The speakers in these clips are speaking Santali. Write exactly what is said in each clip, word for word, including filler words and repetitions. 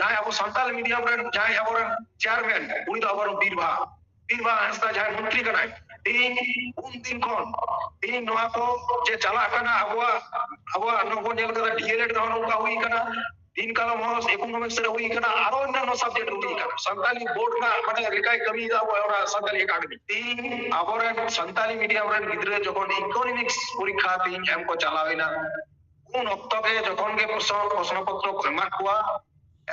ᱡᱟᱦᱟᱸᱭ ᱟᱵᱚ ᱥᱟᱱᱛᱟᱞᱤ ᱢᱤᱰᱤᱭᱟᱢ ᱨᱮᱱ ᱡᱟᱦᱟᱸᱭ ᱟᱵᱚᱨᱮᱱ ᱪᱮᱭᱟᱨᱢᱮᱱ, ᱩᱱᱤ ᱫᱚ ᱟᱵᱚᱨᱮᱱ ᱵᱤᱨ ᱵᱟᱦᱟ, ᱵᱤᱨ ᱵᱟᱦᱟ ᱦᱟᱸᱥᱫᱟ ᱡᱟᱦᱟᱸᱭ ᱢᱚᱱᱛᱨᱤ ᱠᱟᱱᱟᱭ, ᱛᱮᱦᱮᱧ ᱩᱱ ᱫᱤᱱ ᱠᱷᱚᱱ ᱛᱮᱦᱮᱧ ᱱᱚᱣᱟ ᱠᱚ ᱡᱮ ᱪᱟᱞᱟᱜ ᱠᱟᱱᱟ ᱟᱵᱚᱣᱟᱜ, ᱟᱵᱚᱣᱟᱜ ᱱᱚᱣᱟ ᱵᱚᱱ ᱧᱮᱞ ᱠᱟᱫᱟ, ᱰᱤᱮᱞᱮᱰ ᱨᱮᱦᱚᱸ ᱱᱚᱝᱠᱟ ᱦᱩᱭ ᱠᱟᱱᱟ, ᱫᱤᱱ ᱠᱟᱞᱚᱢ ᱦᱚᱸ ᱤᱠᱳᱱᱚᱢᱤᱠᱥ ᱨᱮ ᱦᱩᱭ ᱠᱟᱱᱟ, ᱟᱨᱚ ᱚᱱᱱᱟᱱᱚ ᱥᱟᱵᱡᱮᱠᱴ ᱨᱮ ᱦᱩᱭ ᱠᱟᱱᱟ᱾ ᱥᱟᱱᱛᱟᱞᱤ ᱵᱳᱨᱰ ᱨᱮᱱᱟᱜ ᱢᱟᱱᱮ ᱞᱮᱠᱟᱭ ᱠᱟᱹᱢᱤᱭᱮᱫᱟ ᱟᱵᱚ ᱚᱱᱟ ᱥᱟᱱᱛᱟᱞᱤ ᱮᱠᱟᱰᱮᱢᱤ᱾ ᱛᱮᱦᱮᱧ ᱟᱵᱚᱨᱮᱱ ᱥᱟᱱᱛᱟᱞᱤ ᱢᱤᱰᱤᱭᱟᱢ ᱨᱮᱱ ᱜᱤᱫᱽᱨᱟᱹ ᱡᱚᱠᱷᱚᱱ ᱤᱠᱳᱱᱚᱢᱤᱠᱥ ᱯᱚᱨᱤᱠᱠᱷᱟ ᱛᱮᱦᱮᱧ ᱮᱢ ᱠᱚ ᱪᱟᱞᱟᱣ ᱮᱱᱟ, ᱩᱱ ᱚᱠᱛᱚ ᱜᱮ ᱡᱚᱠᱷᱚᱱ ᱜᱮ ᱯᱨᱚᱥᱱᱚ, ᱯᱨᱚᱥᱱᱚ ᱯᱚᱛᱨᱚ ᱠᱚ ᱮᱢᱟᱫ ᱠᱚᱣᱟ,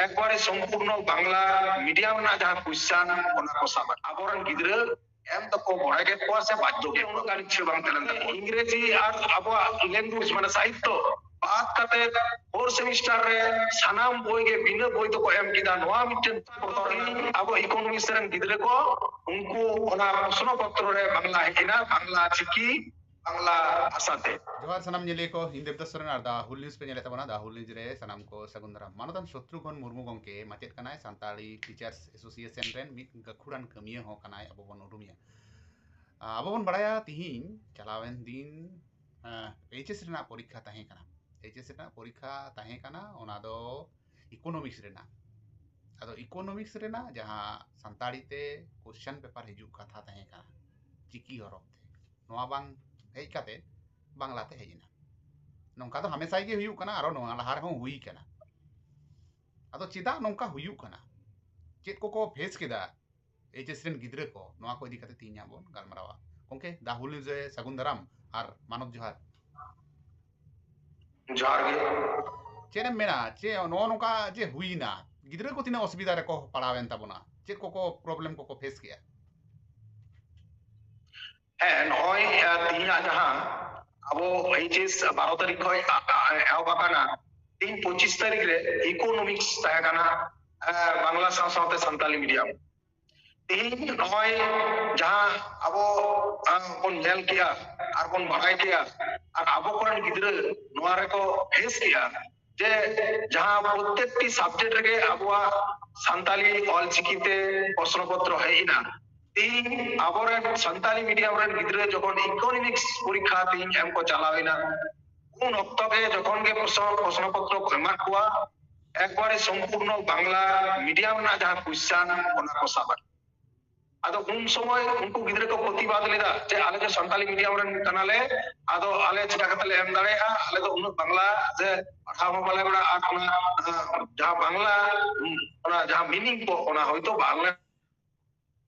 ᱮᱠᱵᱟᱨᱮ ᱥᱚᱢᱯᱩᱨᱱᱚ ᱵᱟᱝᱞᱟ ᱢᱤᱰᱤᱭᱟᱢ ᱨᱮᱱᱟᱜ ᱡᱟᱦᱟᱸ ᱠᱚᱥᱪᱟᱱ, ᱚᱱᱟ ᱠᱚ ᱥᱟᱵ ᱟᱠᱟᱫᱟ᱾ ᱟᱵᱚᱨᱮᱱ ᱜᱤᱫᱽᱨᱟᱹ ᱮᱢ ᱫᱚᱠᱚ ᱵᱟᱲᱟᱭ ᱠᱮᱫ ᱠᱚᱣᱟ ᱥᱮ ᱵᱟᱫᱽᱫᱷᱚ ᱜᱮ, ᱩᱱᱟᱹᱜ ᱜᱟᱱ ᱤᱪᱪᱷᱟᱹ ᱵᱟᱝ ᱛᱟᱦᱮᱸ ᱞᱮᱱ ᱛᱟᱠᱚᱣᱟ᱾ ᱤᱝᱨᱮᱡᱤ ᱟᱨ ᱟᱵᱚᱣᱟᱜ ᱞᱮᱝᱜᱩᱭᱮᱡᱽ ᱢᱟᱱᱮ ᱥᱟᱦᱤᱛᱛᱚ ᱵᱟᱫ ᱠᱟᱛᱮ ᱯᱷᱳᱨ ᱥᱮᱢᱤᱥᱴᱟᱨ ᱨᱮ ᱥᱟᱱᱟᱢ ᱵᱳᱭ ᱜᱮ ᱵᱤᱱᱟᱹ ᱵᱳᱭ ᱛᱮᱠᱚ ᱮᱢ ᱠᱮᱫᱟ᱾ ᱱᱚᱣᱟ ᱢᱤᱫᱴᱮᱱ ᱯᱚᱨᱚᱵᱽ᱾ ᱟᱵᱚ ᱤᱠᱳᱱᱚᱢᱤᱠᱥ ᱨᱮᱱ ᱜᱤᱫᱽᱨᱟᱹ ᱠᱚ ᱩᱱᱠᱩ ᱚᱱᱟ ᱯᱨᱚᱥᱱᱚ ᱯᱚᱛᱨᱚ ᱨᱮ ᱵᱟᱝᱞᱟ ᱦᱮᱡ ᱮᱱᱟ, ᱵᱟᱝᱞᱟ ᱪᱤᱠᱤ, ᱵᱟᱝᱞᱟ ᱵᱷᱟᱥᱟᱛᱮ᱾ ᱡᱚᱦᱟᱨ ᱥᱟᱱᱟᱢ ᱧᱮᱞᱤᱭᱟᱹ ᱠᱚ, ᱤᱧ ᱫᱮᱵᱫᱟᱥ ᱥᱚᱨᱮᱱ ᱟᱨ ᱫᱟ ᱦᱩᱞ ᱱᱤᱭᱩᱡᱽ ᱯᱮ ᱧᱮᱞᱮᱫ ᱛᱟᱵᱚᱱᱟ᱾ ᱫᱟ ᱦᱩᱞ ᱱᱤᱭᱩᱡᱽ ᱨᱮ ᱥᱟᱱᱟᱢ ᱠᱚ ᱥᱟᱹᱜᱩᱱ ᱫᱟᱨᱟᱢ᱾ ᱢᱟᱱᱚᱛᱟᱱ ᱥᱚᱛᱨᱩᱜᱷᱚᱱ ᱢᱩᱨᱢᱩ ᱜᱚᱢᱠᱮ ᱢᱟᱪᱮᱫ ᱠᱟᱱᱟᱭ, ᱥᱟᱱᱛᱟᱲᱤ ᱴᱤᱪᱟᱨᱥ ᱮᱥᱳᱥᱤᱭᱮᱥᱚᱱ ᱨᱮᱱ ᱢᱤᱫ ᱜᱟᱹᱠᱷᱩᱲᱟᱱ ᱠᱟᱹᱢᱤᱭᱟᱹ ᱦᱚᱸ ᱠᱟᱱᱟᱭ, ᱟᱵᱚ ᱵᱚᱱ ᱩᱨᱩᱢᱮᱭᱟ᱾ ᱟᱵᱚ ᱵᱚᱱ ᱵᱟᱲᱟᱭᱟ ᱛᱤᱦᱤᱧ ᱪᱟᱞᱟᱣᱮᱱ ᱫᱤᱱ ᱮᱭᱤᱪ ᱮᱥ ᱨᱮᱱᱟᱜ ᱯᱚᱨᱤᱠᱠᱷᱟ ᱛᱟᱦᱮᱸ ᱠᱟᱱᱟ᱾ ᱮᱭᱤᱪ ᱮᱥ ᱨᱮᱱᱟᱜ ᱯᱚᱨᱤᱠᱠᱷᱟ ᱛᱟᱦᱮᱸ ᱠᱟᱱᱟ, ᱚᱱᱟ ᱫᱚ ᱤᱠᱳᱱᱚᱢᱤᱠᱥ ᱨᱮᱱᱟᱜ᱾ ᱟᱫᱚ ᱤᱠᱳᱱᱚᱢᱤᱠᱥ ᱨᱮᱱᱟᱜ ᱡᱟᱦᱟᱸ ᱥᱟᱱᱛᱟᱲᱤ ᱛᱮ ᱠᱚᱥᱪᱟᱱ ᱯᱮᱯᱟᱨ ᱦᱤᱡᱩᱜ ᱠᱟᱛᱷᱟ ᱛᱟᱦᱮᱸ ᱠᱟᱱᱟ ᱪᱤᱠᱤ ᱦᱚᱨᱚᱯ ᱛᱮ, ᱱᱚᱣᱟ ᱵᱟᱝ ᱦᱮᱡ ᱠᱟᱛᱮ ᱵᱟᱝᱞᱟ ᱛᱮ ᱦᱮᱡ ᱮᱱᱟ᱾ ᱱᱚᱝᱠᱟ ᱫᱚ ᱦᱟᱢᱮᱥᱟ ᱜᱮ ᱦᱩᱭᱩᱜ ᱠᱟᱱᱟ, ᱟᱨᱚ ᱱᱚᱣᱟ ᱞᱟᱦᱟ ᱨᱮᱦᱚᱸ ᱦᱩᱭ ᱠᱟᱱᱟ᱾ ᱟᱫᱚ ᱪᱮᱫᱟᱜ ᱱᱚᱝᱠᱟ ᱦᱩᱭᱩᱜ ᱠᱟᱱᱟ, ᱪᱮᱫ ᱠᱚᱠᱚ ᱯᱷᱮᱥ ᱠᱮᱫᱟ ᱮᱭᱤᱪ ᱮᱥ ᱨᱮᱱ ᱜᱤᱫᱽᱨᱟᱹ ᱠᱚ, ᱱᱚᱣᱟ ᱠᱚ ᱤᱫᱤ ᱠᱟᱛᱮ ᱛᱮᱦᱮᱧ ᱦᱟᱸᱜ ᱵᱚᱱ ᱜᱟᱞᱢᱟᱨᱟᱣᱟ᱾ ᱜᱚᱢᱠᱮ, ᱫᱟ ᱦᱩᱞ ᱱᱤᱭᱩᱡᱽ ᱨᱮ ᱥᱟᱹᱜᱩᱱ ᱫᱟᱨᱟᱢ ᱟᱨ ᱢᱟᱱᱚᱛ ᱡᱚᱦᱟᱨ᱾ ᱡᱚᱦᱟᱨ ᱜᱮ᱾ ᱪᱮᱫ ᱮᱢ ᱢᱮᱱᱟ, ᱪᱮᱫ ᱱᱚᱜᱼᱚ ᱱᱚᱝᱠᱟ ᱡᱮ ᱦᱩᱭᱱᱟ, ᱜᱤᱫᱽᱨᱟᱹ ᱠᱚ ᱛᱤᱱᱟᱹᱜ ᱚᱥᱩᱵᱤᱫᱷᱟ ᱨᱮᱠᱚ ᱯᱟᱲᱟᱣᱮᱱ ᱛᱟᱵᱚᱱᱟ, ᱪᱮᱫ ᱠᱚᱠᱚ ᱯᱨᱚᱵᱞᱮᱢ ᱠᱚᱠᱚ ᱯᱷᱮᱥ ᱠᱮᱜᱼᱟ? ᱦᱮᱸ, ᱱᱚᱜᱼᱚᱭ, ᱮ, ᱛᱤᱦᱤᱧᱟᱜ ᱡᱟᱦᱟᱸ ᱟᱵᱚ ᱮᱭᱤᱪ ᱮᱥ ᱵᱟᱨᱚ ᱛᱟᱹᱨᱤᱠᱷ ᱠᱷᱚᱱ ᱮ-, ᱮ-, ᱮᱦᱚᱵ ᱟᱠᱟᱱᱟ, ᱛᱤᱦᱤᱧ ᱯᱚᱸᱪᱤᱥ ᱛᱟᱹᱨᱤᱠᱷ ᱨᱮ ᱤᱠᱳᱱᱚᱢᱤᱠᱥ ᱛᱟᱦᱮᱸ ᱠᱟᱱᱟ, ᱮ, ᱵᱟᱝᱞᱟ ᱥᱟᱶ ᱥᱟᱶᱛᱮ ᱥᱟᱱᱛᱟᱞᱤ ᱢᱤᱰᱤᱭᱟᱢ᱾ ᱛᱤᱦᱤᱧ ᱱᱚᱜᱼᱚᱭ ᱡᱟᱦᱟᱸ ᱟᱵᱚ, ᱮ, ᱵᱚᱱ ᱧᱮᱞ ᱠᱮᱜᱼᱟ ᱟᱨ ᱵᱚᱱ ᱵᱟᱲᱟᱭ ᱠᱮᱜᱼᱟ, ᱟᱨ ᱟᱵᱚ ᱠᱚᱨᱮᱱ ᱜᱤᱫᱽᱨᱟᱹ ᱱᱚᱣᱟ ᱨᱮᱠᱚ ᱯᱷᱮᱥ ᱠᱮᱜᱼᱟ, ᱡᱮ ᱡᱟᱦᱟᱸ ᱯᱨᱚᱛᱛᱮᱠᱴᱤ ᱥᱟᱵᱡᱮᱠᱴ ᱨᱮᱜᱮ ᱟᱵᱚᱣᱟᱜ ᱥᱟᱱᱛᱟᱞᱤ ᱚᱞᱪᱤᱠᱤ ᱛᱮ ᱯᱨᱚᱥᱱᱚ ᱯᱚᱛᱨᱚ ᱦᱮᱡ ᱮᱱᱟ᱾ ᱛᱤᱦᱤᱧ ᱟᱵᱚᱨᱮᱱ ᱥᱟᱱᱛᱟᱞᱤ ᱢᱤᱰᱤᱭᱟᱢ ᱨᱮᱱ ᱜᱤᱫᱽᱨᱟᱹ ᱡᱚᱠᱷᱚᱱ ᱤᱠᱳᱱᱚᱢᱤᱠᱥ ᱯᱚᱨᱤᱠᱠᱷᱟ ᱛᱤᱦᱤᱧ ᱮᱢ ᱠᱚ ᱪᱟᱞᱟᱣ ᱮᱱᱟ, ᱩᱱ ᱚᱠᱛᱚ ᱜᱮ ᱡᱚᱠᱷᱚᱱ ᱜᱮ ᱯᱨᱚᱥᱱᱚ, ᱯᱨᱚᱥᱱᱚ ᱯᱚᱛᱨᱚ ᱠᱚ ᱮᱢᱟᱫ ᱠᱚᱣᱟ, ᱮᱠᱵᱟᱨᱮ ᱥᱚᱢᱯᱩᱨᱱᱚ ᱵᱟᱝᱞᱟ ᱢᱤᱰᱤᱭᱟᱢ ᱨᱮᱱᱟᱜ ᱡᱟᱦᱟᱸ ᱠᱚᱥᱪᱟᱱ, ᱚᱱᱟ ᱠᱚ ᱥᱟᱵ ᱟᱠᱟᱫᱟ᱾ ᱟᱫᱚ ᱩᱱ ᱥᱚᱢᱚᱭ ᱩᱱᱠᱩ ᱜᱤᱫᱽᱨᱟᱹ ᱠᱚ ᱯᱨᱚᱛᱤᱵᱟᱫ ᱞᱮᱫᱟ ᱡᱮ ᱟᱞᱮ ᱫᱚ ᱥᱟᱱᱛᱟᱞᱤ ᱢᱤᱰᱤᱭᱟᱢ ᱨᱮᱱ ᱠᱟᱱᱟᱞᱮ, ᱟᱫᱚ ᱟᱞᱮ ᱪᱤᱠᱟ ᱠᱟᱛᱮ ᱞᱮ ᱮᱢ ᱫᱟᱲᱮᱭᱟᱜᱼᱟ, ᱟᱞᱮ ᱫᱚ ᱩᱱᱟᱹᱜ ᱵᱟᱝᱞᱟ ᱥᱮ ᱯᱟᱲᱦᱟᱣ ᱦᱚᱸ ᱵᱟᱞᱮ ᱵᱟᱲᱟᱜᱼᱟ, ᱟᱨ ᱚᱱᱟ, ᱟᱸ, ᱡᱟᱦᱟᱸ ᱵᱟᱝᱞᱟ, ᱚᱱᱟ ᱡᱟᱦᱟᱸ ᱢᱤᱱᱤᱝ ᱠᱚ, ᱚᱱᱟ ᱦᱚᱭᱛᱳ ᱵᱟᱝᱞᱟ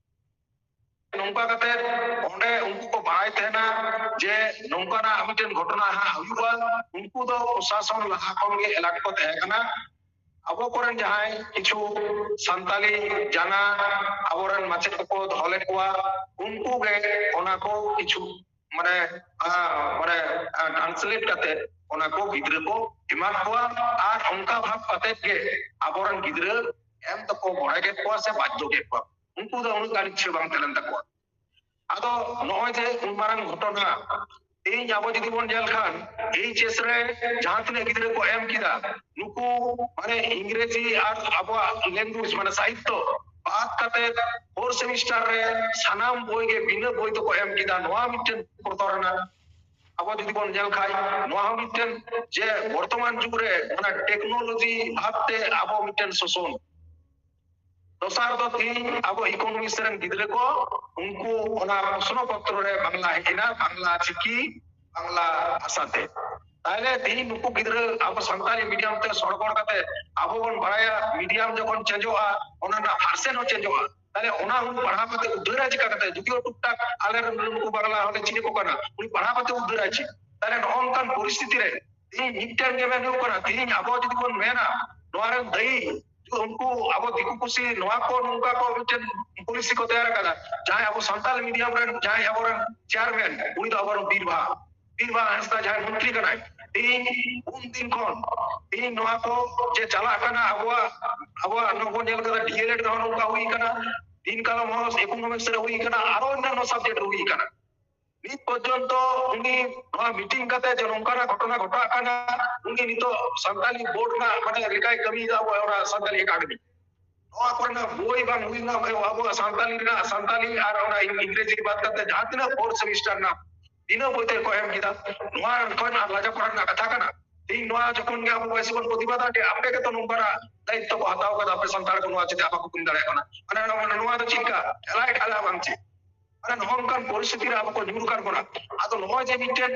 ᱱᱚᱝᱠᱟ ᱠᱟᱛᱮ ᱚᱸᱰᱮ ᱩᱱᱠᱩ ᱠᱚ ᱵᱟᱲᱟᱭ ᱛᱟᱦᱮᱱᱟ ᱡᱮ ᱱᱚᱝᱠᱟᱱᱟᱜ ᱢᱤᱫᱴᱮᱱ ᱜᱷᱚᱴᱚᱱᱟ ᱦᱟᱸᱜ ᱦᱩᱭᱩᱜᱼᱟ᱾ ᱩᱱᱠᱩ ᱫᱚ ᱯᱨᱚᱥᱟᱥᱚᱱ ᱞᱟᱦᱟ ᱠᱷᱚᱱ ᱜᱮ ᱮᱞᱟᱨᱴ ᱠᱚ ᱛᱟᱦᱮᱸ ᱠᱟᱱᱟ᱾ ᱟᱵᱚ ᱠᱚᱨᱮᱱ ᱡᱟᱦᱟᱸᱭ ᱠᱤᱪᱷᱩ ᱥᱟᱱᱛᱟᱞᱤ ᱡᱟᱱᱟ ᱟᱵᱚᱨᱮᱱ ᱢᱟᱪᱮᱫ ᱠᱚᱠᱚ ᱫᱚᱦᱚ ᱞᱮᱫ ᱠᱚᱣᱟ, ᱩᱱᱠᱩ ᱜᱮ ᱚᱱᱟ ᱠᱚ ᱠᱤᱪᱷᱩ ᱢᱟᱱᱮ, ᱟᱸ, ᱢᱟᱱᱮ, ᱟᱸ, ᱴᱨᱟᱱᱥᱞᱮᱴ ᱠᱟᱛᱮ ᱚᱱᱟ ᱠᱚ ᱜᱤᱫᱽᱨᱟᱹ ᱠᱚ ᱮᱢᱟᱫ ᱠᱚᱣᱟ᱾ ᱟᱨ ᱚᱱᱠᱟ ᱵᱷᱟᱵ ᱠᱟᱛᱮ ᱜᱮ ᱟᱵᱚᱨᱮᱱ ᱜᱤᱫᱽᱨᱟᱹ ᱮᱢ ᱫᱚᱠᱚ ᱵᱟᱲᱟᱭ ᱠᱮᱫ ᱠᱚᱣᱟ ᱥᱮ ᱵᱟᱫᱽᱫᱷᱚ ᱠᱮᱫ ᱠᱚᱣᱟ᱾ ᱩᱱᱠᱩ ᱫᱚ ᱩᱱᱟᱹᱜ ᱜᱟᱱ ᱤᱪᱪᱷᱟᱹ ᱵᱟᱝ ᱛᱟᱦᱮᱸ ᱞᱮᱱ ᱛᱟᱠᱚᱣᱟ᱾ ᱟᱫᱚ ᱱᱚᱜᱼᱚᱭ ᱡᱮ ᱩᱱ ᱢᱟᱨᱟᱝ ᱜᱷᱚᱴᱚᱱᱟ, ᱛᱮᱦᱮᱧ ᱟᱵᱚ ᱡᱩᱫᱤ ᱵᱚᱱ ᱧᱮᱞ ᱠᱷᱟᱱ, ᱮᱭᱤᱪ ᱮᱥ ᱨᱮ ᱡᱟᱦᱟᱸ ᱛᱤᱱᱟᱹᱜ ᱜᱤᱫᱽᱨᱟᱹ ᱠᱚ ᱮᱢ ᱠᱮᱫᱟ, ᱱᱩᱠᱩ ᱢᱟᱱᱮ ᱤᱝᱨᱮᱡᱤ ᱟᱨ ᱟᱵᱚᱣᱟᱜ ᱞᱮᱝᱜᱩᱭᱮᱡᱽ ᱢᱟᱱᱮ ᱥᱟᱦᱤᱛᱛᱚ ᱵᱟᱫ ᱠᱟᱛᱮ ᱯᱷᱳᱨ ᱥᱮᱢᱤᱥᱴᱟᱨ ᱨᱮ ᱥᱟᱱᱟᱢ ᱵᱳᱭ ᱜᱮ ᱵᱤᱱᱟᱹ ᱵᱳᱭ ᱛᱮᱠᱚ ᱮᱢ ᱠᱮᱫᱟ᱾ ᱱᱚᱣᱟ ᱢᱤᱫᱴᱮᱱ ᱵᱚᱛᱚᱨ ᱨᱮᱱᱟᱜ᱾ ᱟᱵᱚ ᱡᱩᱫᱤ ᱵᱚᱱ ᱧᱮᱞ ᱠᱷᱟᱱ, ᱱᱚᱣᱟ ᱦᱚᱸ ᱢᱤᱫᱴᱮᱱ ᱡᱮ ᱵᱚᱨᱛᱚᱢᱟᱱ ᱡᱩᱜᱽ ᱨᱮ ᱚᱱᱟ ᱴᱮᱠᱱᱳᱞᱚᱡᱤ ᱵᱷᱟᱵᱛᱮ ᱟᱵᱚ ᱢᱤᱫᱴᱮᱱ ᱥᱳᱥᱚᱱ᱾ ᱫᱚᱥᱟᱨ ᱫᱚ ᱛᱤᱦᱤᱧ ᱟᱵᱚ ᱤᱠᱳᱱᱚᱢᱤᱠᱥ ᱨᱮᱱ ᱜᱤᱫᱽᱨᱟᱹ ᱠᱚ, ᱩᱱᱠᱩ ᱚᱱᱟ ᱯᱨᱚᱥᱱᱚ ᱯᱚᱛᱨᱚ ᱨᱮ ᱵᱟᱝᱞᱟ ᱦᱮᱡ ᱮᱱᱟ, ᱵᱟᱝᱞᱟ ᱪᱤᱠᱤ, ᱵᱟᱝᱞᱟ ᱵᱷᱟᱥᱟᱛᱮ᱾ ᱛᱟᱦᱞᱮ ᱛᱤᱦᱤᱧ ᱱᱩᱠᱩ ᱜᱤᱫᱽᱨᱟᱹ ᱟᱵᱚ ᱥᱟᱱᱛᱟᱲᱤ ᱢᱤᱰᱤᱭᱟᱢ ᱛᱮ ᱥᱚᱲᱜᱚᱲ ᱠᱟᱛᱮ ᱟᱵᱚ ᱵᱚᱱ ᱵᱟᱲᱟᱭᱟ ᱢᱤᱰᱤᱭᱟᱢ ᱡᱚᱠᱷᱚᱱ ᱪᱮᱧᱡᱚᱜᱼᱟ, ᱚᱱᱟ ᱨᱮᱱᱟᱜ ᱵᱷᱟᱨᱥᱮᱱ ᱦᱚᱸ ᱪᱮᱧᱡᱚᱜᱼᱟ᱾ ᱛᱟᱦᱞᱮ ᱚᱱᱟ ᱩᱱᱤ ᱯᱟᱲᱦᱟᱣ ᱠᱟᱛᱮ ᱩᱫᱷᱟᱹᱨᱟ ᱪᱤᱠᱟ ᱠᱟᱛᱮ? ᱡᱩᱫᱤ ᱴᱩᱠ ᱴᱟᱠ ᱟᱞᱮ ᱨᱮᱱ ᱱᱩᱠᱩ ᱵᱟᱝᱞᱟ ᱦᱚᱲ ᱞᱮ ᱪᱮᱫ ᱟᱠᱚ ᱠᱟᱱᱟ, ᱩᱱᱤ ᱯᱟᱲᱦᱟᱣ ᱠᱟᱛᱮ ᱩᱫᱷᱟᱹᱨᱟ ᱪᱮᱫ? ᱛᱟᱦᱞᱮ ᱱᱚᱜᱼᱚ ᱱᱚᱝᱠᱟᱱ ᱯᱚᱨᱤᱥᱛᱷᱤᱛᱤ ᱨᱮ ᱛᱮᱦᱮᱧ ᱢᱤᱫᱴᱮᱱ ᱜᱮ ᱢᱮᱱ ᱦᱩᱭᱩᱜ ᱠᱟᱱᱟ, ᱛᱮᱦᱮᱧ ᱟᱵᱚ ᱡᱩᱫᱤ ᱵᱚᱱ ᱢᱮᱱᱟ ᱱᱚᱣᱟ ᱨᱮᱱ ᱫᱟᱹᱭᱤ ᱩᱱᱠᱩ ᱟᱵᱚ ᱫᱤᱠᱩ ᱯᱩᱥᱤ, ᱱᱚᱣᱟ ᱠᱚ ᱱᱚᱝᱠᱟ ᱠᱚ ᱢᱤᱫᱴᱮᱱ ᱯᱚᱞᱤᱥᱤ ᱠᱚ ᱛᱮᱭᱟᱨ ᱟᱠᱟᱫᱟ, ᱡᱟᱦᱟᱸᱭ ᱟᱵᱚ ᱥᱟᱱᱛᱟᱲ ᱢᱤᱰᱤᱭᱟᱢ ᱨᱮᱱ ᱡᱟᱦᱟᱸᱭ ᱟᱵᱚᱨᱮᱱ ᱪᱮᱭᱟᱨᱢᱮᱱ, ᱩᱱᱤ ᱫᱚ ᱟᱵᱚᱨᱮᱱ ᱵᱤᱨ ᱵᱟᱦᱟ, ᱵᱤᱨ ᱵᱟᱦᱟ ᱦᱟᱸᱥᱫᱟ ᱡᱟᱦᱟᱸᱭ ᱢᱚᱱᱛᱨᱤ ᱠᱟᱱᱟᱭ, ᱛᱮᱦᱮᱧ ᱩᱱ ᱫᱤᱱ ᱠᱷᱚᱱ ᱛᱮᱦᱮᱧ ᱱᱚᱣᱟ ᱠᱚ ᱡᱮ ᱪᱟᱞᱟᱜ ᱠᱟᱱᱟ ᱟᱵᱚᱣᱟᱜ, ᱟᱵᱚᱣᱟᱜ ᱱᱚᱣᱟ ᱵᱚᱱ ᱧᱮᱞ ᱠᱟᱫᱟ, ᱰᱤ ᱮᱞ ᱮᱰ ᱨᱮᱦᱚᱸ ᱱᱚᱝᱠᱟ ᱦᱩᱭ ᱠᱟᱱᱟ, ᱫᱤᱱ ᱠᱟᱞᱚᱢ ᱦᱚᱸ ᱤᱠᱳᱱᱚᱢᱤᱠᱥ ᱨᱮ ᱦᱩᱭ ᱠᱟᱱᱟ, ᱟᱨᱚ ᱚᱱᱱᱟᱱᱚ ᱥᱟᱵᱡᱮᱠᱴ ᱨᱮ ᱦᱩᱭ ᱠᱟᱱᱟ᱾ ᱱᱤᱛ ᱯᱚᱨᱡᱚᱱᱛᱚ ᱩᱱᱤ ᱱᱚᱣᱟ ᱢᱤᱴᱤᱝ ᱠᱟᱛᱮ ᱡᱮ ᱱᱚᱝᱠᱟᱱᱟᱜ ᱜᱷᱚᱴᱚᱱᱟ ᱜᱷᱚᱴᱟᱜ ᱠᱟᱱᱟ, ᱩᱱᱤ ᱱᱤᱛᱚᱜ ᱥᱟᱱᱛᱟᱞᱤ ᱵᱳᱨᱰ ᱨᱮᱱᱟᱜ ᱢᱟᱱᱮ ᱞᱮᱠᱟᱭ ᱠᱟᱹᱢᱤᱭᱮᱫᱟ ᱟᱵᱚ ᱚᱱᱟ ᱥᱟᱱᱛᱟᱞᱤ ᱮᱠᱟᱰᱮᱢᱤ᱾ ᱱᱚᱣᱟ ᱠᱚᱨᱮᱱᱟᱜ ᱵᱳᱭ ᱵᱟᱝ ᱦᱩᱭ ᱞᱮᱱᱟ, ᱟᱵᱚᱣᱟᱜ ᱥᱟᱱᱛᱟᱞᱤ ᱨᱮᱱᱟᱜ ᱥᱟᱱᱛᱟᱞᱤ ᱟᱨ ᱚᱱᱟ ᱤᱝ-, ᱤᱝᱨᱮᱡᱤ ᱵᱟᱫ ᱠᱟᱛᱮ ᱡᱟᱦᱟᱸ ᱛᱤᱱᱟᱹᱜ ᱯᱷᱳᱨ ᱥᱮᱢᱤᱥᱴᱟᱨ ᱨᱮᱱᱟᱜ ᱵᱤᱱᱟᱹ ᱵᱳᱭ ᱛᱮ ᱠᱚ ᱮᱢ ᱠᱮᱫᱟ᱾ ᱱᱚᱣᱟ ᱠᱷᱚᱱ ᱟᱨ ᱞᱟᱡᱟ ᱯᱟᱲᱟᱜ ᱨᱮᱱᱟᱜ ᱠᱟᱛᱷᱟ ᱠᱟᱱᱟ? ᱛᱮᱦᱮᱧ ᱱᱚᱣᱟ ᱡᱚᱠᱷᱚᱱ ᱜᱮ ᱟᱵᱚ ᱵᱮᱥ ᱵᱚᱱ ᱯᱨᱚᱛᱤᱵᱟᱫᱟ, ᱡᱮ ᱟᱯᱮ ᱜᱮᱛᱚ ᱱᱚᱝᱠᱟᱱᱟᱜ ᱫᱟᱭᱤᱛᱛᱚ ᱠᱚ ᱦᱟᱛᱟᱣ ᱠᱟᱫᱟ, ᱟᱯᱮ ᱥᱟᱱᱛᱟᱲ ᱠᱚ ᱱᱚᱣᱟ ᱪᱮᱫᱟᱜ ᱵᱟᱠᱚ ᱠᱟᱹᱢᱤ ᱫᱟᱲᱮᱭᱟᱜ ᱠᱟᱱᱟ? ᱢᱟᱱᱮ ᱱᱚᱣᱟ, ᱱᱚᱣᱟ ᱫᱚ ᱪᱮᱫ ᱞᱮᱠᱟ? ᱮᱞᱟᱭ ᱴᱷᱟᱞᱟ ᱵᱟᱝ ᱪᱮᱫ? ᱢᱟᱱᱮ ᱱᱚᱜᱼᱚ ᱱᱚᱝᱠᱟᱱ ᱯᱚᱨᱤᱥᱛᱷᱤᱛᱤ ᱨᱮ ᱟᱵᱚ ᱠᱚ ᱧᱩᱨ ᱟᱠᱟᱱ ᱵᱚᱱᱟ᱾ ᱟᱫᱚ ᱱᱚᱜᱼᱚᱭ ᱡᱮ ᱢᱤᱫᱴᱮᱱ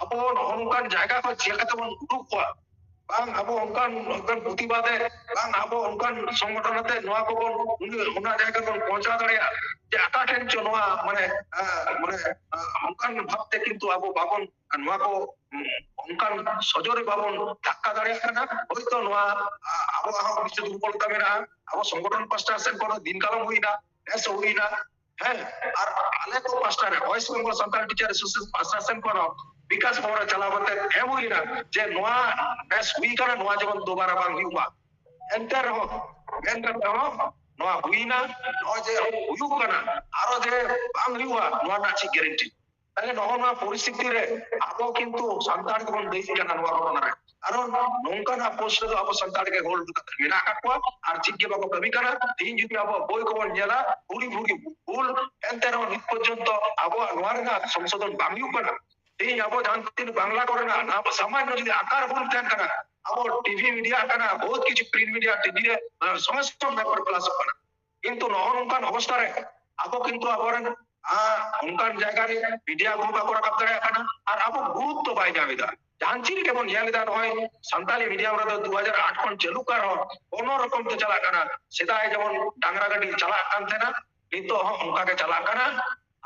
ᱟᱵᱚ ᱱᱚᱜᱼᱚ ᱱᱚᱝᱠᱟᱱ ᱡᱟᱭᱜᱟ ᱠᱷᱚᱱ ᱪᱮᱫ ᱞᱮᱠᱟᱛᱮ ᱵᱚᱱ ᱩᱰᱩᱠ ᱠᱚᱣᱟ, ᱵᱟᱝ ᱟᱵᱚ ᱚᱱᱠᱟᱱ, ᱚᱱᱠᱟᱱ ᱯᱨᱚᱛᱤᱵᱟᱫᱮ, ᱵᱟᱝ ᱟᱵᱚ ᱚᱱᱠᱟᱱ ᱥᱚᱝᱜᱚᱴᱷᱚᱱ ᱟᱛᱮ ᱱᱚᱣᱟ ᱠᱚᱵᱚᱱ ᱩᱱᱟᱹᱜ, ᱚᱱᱟ ᱡᱟᱭᱜᱟ ᱵᱚᱱ ᱯᱳᱸᱣᱪᱷᱟᱣ ᱫᱟᱲᱮᱭᱟᱜᱼᱟ ᱡᱮ ᱚᱠᱟ ᱴᱷᱮᱱ ᱪᱚ ᱱᱚᱣᱟ ᱢᱟᱱᱮ, ᱟᱸ, ᱢᱟᱱᱮ, ᱟᱸ, ᱚᱱᱠᱟᱱ ᱵᱷᱟᱵᱛᱮ ᱠᱤᱱᱛᱩ ᱟᱵᱚ ᱵᱟᱵᱚᱱ, ᱱᱚᱣᱟ ᱠᱚ, ᱩᱸ, ᱚᱱᱠᱟᱱ ᱥᱚᱡᱚᱨᱮ ᱵᱟᱵᱚᱱ ᱫᱷᱟᱠᱠᱟ ᱫᱟᱲᱮᱭᱟᱜ ᱠᱟᱱᱟ᱾ ᱦᱳᱭᱛᱳ ᱱᱚᱣᱟ, ᱟᱸ, ᱟᱵᱚᱣᱟᱜ ᱦᱚᱸ ᱠᱤᱪᱷᱩ ᱫᱩᱨᱵᱚᱞᱚᱛᱟ ᱢᱮᱱᱟᱜᱼᱟ, ᱟᱵᱚ ᱥᱚᱝᱜᱚᱴᱷᱚᱱ ᱯᱟᱥᱴᱟ ᱥᱮᱱ ᱠᱷᱚᱱ ᱫᱤᱱ ᱠᱟᱞᱚᱢ ᱦᱩᱭᱱᱟ, ᱱᱮᱥ ᱦᱚᱸ ᱦᱩᱭᱱᱟ, ᱦᱮᱸ, ᱟᱨ ᱟᱞᱮ ᱠᱚ ᱯᱟᱥᱴᱟ ᱨᱮ, West Bengal Santal teacher association ᱯᱟᱥᱴᱟ ᱥᱮᱱ ᱠᱷᱚᱱ ᱦᱚᱸ ᱵᱤᱠᱟᱥ ᱵᱷᱚᱵᱚᱱ ᱨᱮ ᱪᱟᱞᱟᱣ ᱠᱟᱛᱮ ᱮᱢ ᱦᱩᱭ ᱞᱮᱱᱟ ᱡᱮ ᱱᱚᱣᱟ ᱵᱮᱥ ᱦᱩᱭ ᱠᱟᱱᱟ, ᱱᱚᱣᱟ ᱡᱮᱢᱚᱱ ᱫᱳᱵᱟᱨᱟ ᱵᱟᱝ ᱦᱩᱭᱩᱜ ᱢᱟ᱾ ᱮᱱᱛᱮ ᱨᱮᱦᱚᱸ, ᱢᱮᱱ ᱠᱟᱛᱮ ᱦᱚᱸ ᱱᱚᱣᱟ ᱦᱩᱭᱱᱟ, ᱱᱚᱜᱼᱚᱭ ᱡᱮ ᱦᱩᱭᱩᱜ ᱠᱟᱱᱟ, ᱟᱨᱚ ᱡᱮ ᱵᱟᱝ ᱦᱩᱭᱩᱜᱼᱟ, ᱱᱚᱣᱟ ᱨᱮᱱᱟᱜ ᱪᱮᱫ ᱜᱮᱨᱮᱱᱴᱤ? ᱛᱟᱦᱞᱮ ᱱᱚᱜᱼᱚ ᱱᱚᱣᱟ ᱯᱚᱨᱤᱥᱛᱷᱤᱛᱤ ᱨᱮ ᱟᱵᱚ ᱠᱤᱱᱛᱩ ᱥᱟᱱᱛᱟᱲ ᱜᱮᱵᱚᱱ ᱫᱟᱹᱭᱤᱜ ᱠᱟᱱᱟ ᱱᱚᱣᱟ ᱜᱷᱚᱴᱚᱱᱟ ᱨᱮ᱾ ᱠᱟᱨᱚᱱ ᱱᱚᱝᱠᱟᱱᱟᱜ ᱯᱳᱥᱴ ᱨᱮᱫᱚ ᱟᱵᱚ ᱥᱟᱱᱛᱟᱲ ᱜᱮ ᱦᱳᱞᱰ ᱠᱟᱛᱮ ᱢᱮᱱᱟᱜ ᱟᱠᱟᱫ ᱠᱚᱣᱟ ᱟᱨ ᱪᱮᱫ ᱜᱮ ᱵᱟᱠᱚ ᱠᱟᱹᱢᱤ ᱠᱟᱱᱟ᱾ ᱛᱮᱦᱤᱧ ᱡᱩᱫᱤ ᱟᱵᱚ ᱵᱳᱭ ᱠᱚᱵᱚᱱ ᱧᱮᱞᱟ, ᱵᱷᱩᱲᱤ ᱵᱷᱩᱲᱤ ᱵᱷᱩᱞ, ᱮᱱᱛᱮ ᱨᱮᱦᱚᱸ ᱱᱤᱛ ᱯᱚᱨᱡᱚᱱᱛᱚ ᱟᱵᱚᱣᱟᱜ ᱱᱚᱣᱟ ᱨᱮᱱᱟᱜ ᱥᱚᱝᱥᱳᱫᱷᱚᱱ ᱵᱟᱝ ᱦᱩᱭᱩᱜ ᱠᱟᱱᱟ᱾ ᱛᱮᱦᱤᱧ ᱟᱵᱚ ᱡᱟᱦᱟᱸ ᱛᱤᱱᱟᱹᱜ ᱵᱟᱝᱞᱟ ᱠᱚᱨᱮᱱᱟᱜ ᱱᱚᱣᱟ ᱥᱟᱢᱟᱱᱱᱚ ᱡᱩᱫᱤ ᱟᱠᱟᱨ ᱵᱷᱩᱞ ᱛᱟᱦᱮᱱ ᱠᱟᱱᱟ, ᱟᱵᱚ ᱴᱤᱵᱷᱤ ᱢᱤᱰᱤᱭᱟ ᱠᱟᱱᱟ, ᱵᱚᱦᱩᱛ ᱠᱤᱪᱷᱩ ᱯᱨᱤᱱᱴ ᱢᱤᱰᱤᱭᱟ, ᱴᱤᱵᱷᱤ ᱨᱮ, ᱟᱸ, ᱥᱚᱢᱚᱥᱛᱚ ᱯᱮᱯᱟᱨ ᱯᱞᱟᱥᱚᱜ ᱠᱟᱱᱟ᱾ ᱠᱤᱱᱛᱩ ᱱᱚᱜᱼᱚ ᱱᱚᱝᱠᱟᱱ ᱚᱵᱚᱥᱛᱷᱟ ᱨᱮ ᱟᱵᱚ ᱠᱤᱱᱛᱩ ᱟᱵᱚᱨᱮᱱ, ᱟᱸ, ᱚᱱᱠᱟᱱ ᱡᱟᱭᱜᱟ ᱨᱮ ᱢᱤᱰᱤᱭᱟ ᱠᱚᱦᱚᱸ ᱵᱟᱠᱚ ᱨᱟᱠᱟᱵ ᱫᱟᱲᱮᱭᱟᱜ ᱠᱟᱱᱟ ᱟᱨ ᱟᱵᱚ ᱜᱩᱨᱩᱛᱛᱚ ᱵᱟᱭ ᱧᱟᱢ ᱮᱫᱟ᱾ ᱡᱟᱦᱟᱸ ᱪᱮᱫ ᱨᱮᱜᱮ ᱵᱚᱱ ᱧᱮᱞ ᱮᱫᱟ, ᱱᱚᱜᱼᱚᱭ ᱥᱟᱱᱛᱟᱞᱤ ᱢᱤᱰᱤᱭᱟᱢ ᱨᱮᱫᱚ ᱫᱩ ᱦᱟᱡᱟᱨ ᱟᱴ ᱠᱷᱚᱱ ᱪᱟᱹᱞᱩᱜ ᱠᱟᱱ ᱨᱮᱦᱚᱸ ᱠᱳᱱᱳ ᱨᱚᱠᱚᱢ ᱛᱮ ᱪᱟᱞᱟᱜ ᱠᱟᱱᱟ᱾ ᱥᱮᱫᱟᱭ ᱡᱮᱢᱚᱱ ᱰᱟᱝᱨᱟ ᱜᱟᱹᱰᱤ ᱪᱟᱞᱟᱜ ᱠᱟᱱ ᱛᱟᱦᱮᱱᱟ, ᱱᱤᱛᱚᱜ ᱦᱚᱸ ᱚᱱᱠᱟ ᱜᱮ ᱪᱟᱞᱟᱜ ᱠᱟᱱᱟ᱾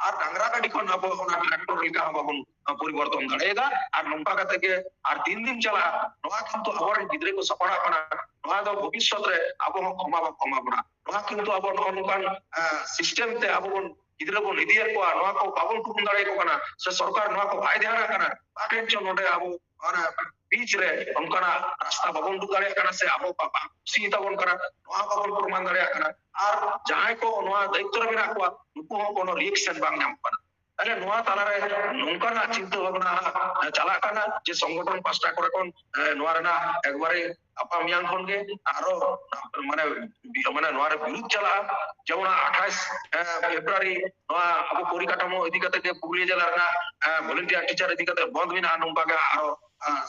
ᱟᱨ ᱰᱟᱝᱨᱟ ᱜᱟᱹᱰᱤ ᱠᱷᱚᱱ ᱟᱵᱚ ᱚᱱᱟ ᱴᱨᱟᱠᱴᱚᱨ ᱞᱮᱠᱟ ᱦᱚᱸ ᱵᱟᱵᱚᱱ, ᱟᱸ, ᱯᱚᱨᱤᱵᱚᱨᱛᱚᱱ ᱫᱟᱲᱮᱭᱟᱫᱟ᱾ ᱟᱨ ᱱᱚᱝᱠᱟ ᱠᱟᱛᱮ ᱜᱮ ᱟᱨ ᱛᱤᱱ ᱫᱤᱱ ᱪᱟᱞᱟᱜᱼᱟ, ᱱᱚᱣᱟ ᱠᱤᱱᱛᱩ ᱟᱵᱚᱨᱮᱱ ᱜᱤᱫᱽᱨᱟᱹ ᱠᱚ ᱥᱟᱯᱲᱟᱜ ᱠᱟᱱᱟ, ᱱᱚᱣᱟ ᱫᱚ ᱵᱷᱚᱵᱤᱥᱥᱚᱛ ᱨᱮ ᱟᱵᱚ ᱦᱚᱸ ᱠᱷᱚᱢᱟ ᱵᱟᱠᱚ ᱮᱢᱟ ᱵᱚᱱᱟ᱾ ᱱᱚᱣᱟ ᱠᱤᱱᱛᱩ ᱟᱵᱚ ᱱᱚᱜᱼᱚ ᱱᱚᱝᱠᱟᱱ, ᱟᱸ, ᱥᱤᱥᱴᱮᱢ ᱛᱮ ᱟᱵᱚ ᱵᱚᱱ ᱜᱤᱫᱽᱨᱟᱹ ᱵᱚᱱ ᱤᱫᱤᱭᱮᱫ ᱠᱚᱣᱟ, ᱱᱚᱣᱟ ᱠᱚ ᱵᱟᱵᱚᱱ ᱴᱩᱠᱩᱱ ᱫᱟᱲᱮᱭᱟᱠᱚ ᱠᱟᱱᱟ, ᱥᱮ ᱥᱚᱨᱠᱟᱨ ᱱᱚᱣᱟ ᱠᱚ ᱵᱟᱭ ᱫᱷᱮᱭᱟᱱᱟᱜ ᱠᱟᱱᱟ, ᱚᱠᱟ ᱴᱷᱮᱱ ᱪᱚ ᱱᱚᱰᱮ ᱟᱵᱚ ᱚᱱᱟ ᱵᱤᱪ ᱨᱮ ᱚᱱᱠᱟᱱᱟᱜ ᱨᱟᱥᱛᱟ ᱵᱟᱵᱚᱱ ᱩᱰᱩᱠ ᱫᱟᱲᱮᱭᱟᱜ ᱠᱟᱱᱟ, ᱥᱮ ᱟᱵᱚ ᱵᱟᱵᱚᱱ ᱠᱩᱥᱤ ᱛᱟᱵᱚᱱ ᱠᱟᱱᱟ, ᱱᱚᱣᱟ ᱵᱟᱵᱚᱱ ᱯᱨᱚᱢᱟᱱ ᱫᱟᱲᱮᱭᱟᱜ ᱠᱟᱱᱟ᱾ ᱟᱨ ᱡᱟᱦᱟᱸᱭ ᱠᱚ ᱱᱚᱣᱟ ᱫᱟᱭᱤᱛᱛᱚ ᱨᱮ ᱢᱮᱱᱟᱜ ᱠᱚᱣᱟ, ᱱᱩᱠᱩ ᱦᱚᱸ ᱠᱳᱱᱳ ᱨᱤᱭᱮᱠᱥᱚᱱ ᱵᱟᱝ ᱧᱟᱢᱚᱜ ᱠᱟᱱᱟ᱾ ᱛᱟᱦᱞᱮ ᱱᱚᱣᱟ ᱛᱟᱞᱟᱨᱮ ᱱᱚᱝᱠᱟᱱᱟᱜ ᱪᱤᱱᱛᱟᱹ ᱵᱷᱟᱵᱽᱱᱟ ᱪᱟᱞᱟᱜ ᱠᱟᱱᱟ ᱡᱮ ᱥᱚᱝᱜᱚᱴᱷᱚᱱ ᱯᱟᱥᱴᱟ ᱠᱚᱨᱮ ᱠᱷᱚᱱ, ᱮ, ᱱᱚᱣᱟ ᱨᱮᱱᱟᱜ ᱮᱠᱵᱟᱨᱮ ᱜᱟᱯᱟ ᱢᱮᱭᱟᱝ ᱠᱷᱚᱱ ᱜᱮ ᱟᱨᱚ ᱢᱟᱱᱮ ᱢᱟᱱᱮ ᱱᱚᱣᱟ ᱨᱮ ᱵᱤᱨᱩᱫᱷ ᱪᱟᱞᱟᱜᱼᱟ᱾ ᱡᱮᱢᱚᱱ ᱟᱴᱷᱟᱥ ᱯᱷᱮᱵᱽᱨᱩᱣᱟᱨᱤ ᱱᱚᱣᱟ ᱟᱵᱚ ᱯᱚᱨᱤᱠᱟᱴᱷᱟᱢᱳ ᱤᱫᱤ ᱠᱟᱛᱮ ᱜᱮ ᱯᱩᱨᱩᱞᱤᱭᱟᱹ ᱡᱮᱞᱟ ᱨᱮᱱᱟᱜ ᱵᱷᱚᱞᱮᱱᱴᱤᱭᱟᱨ ᱴᱤᱪᱟᱨ ᱤᱫᱤ ᱠᱟᱛᱮ ᱵᱚᱱᱫ ᱢᱮᱱᱟᱜᱼᱟ, ᱱᱚᱝᱠᱟ ᱜᱮ ᱟᱨᱚ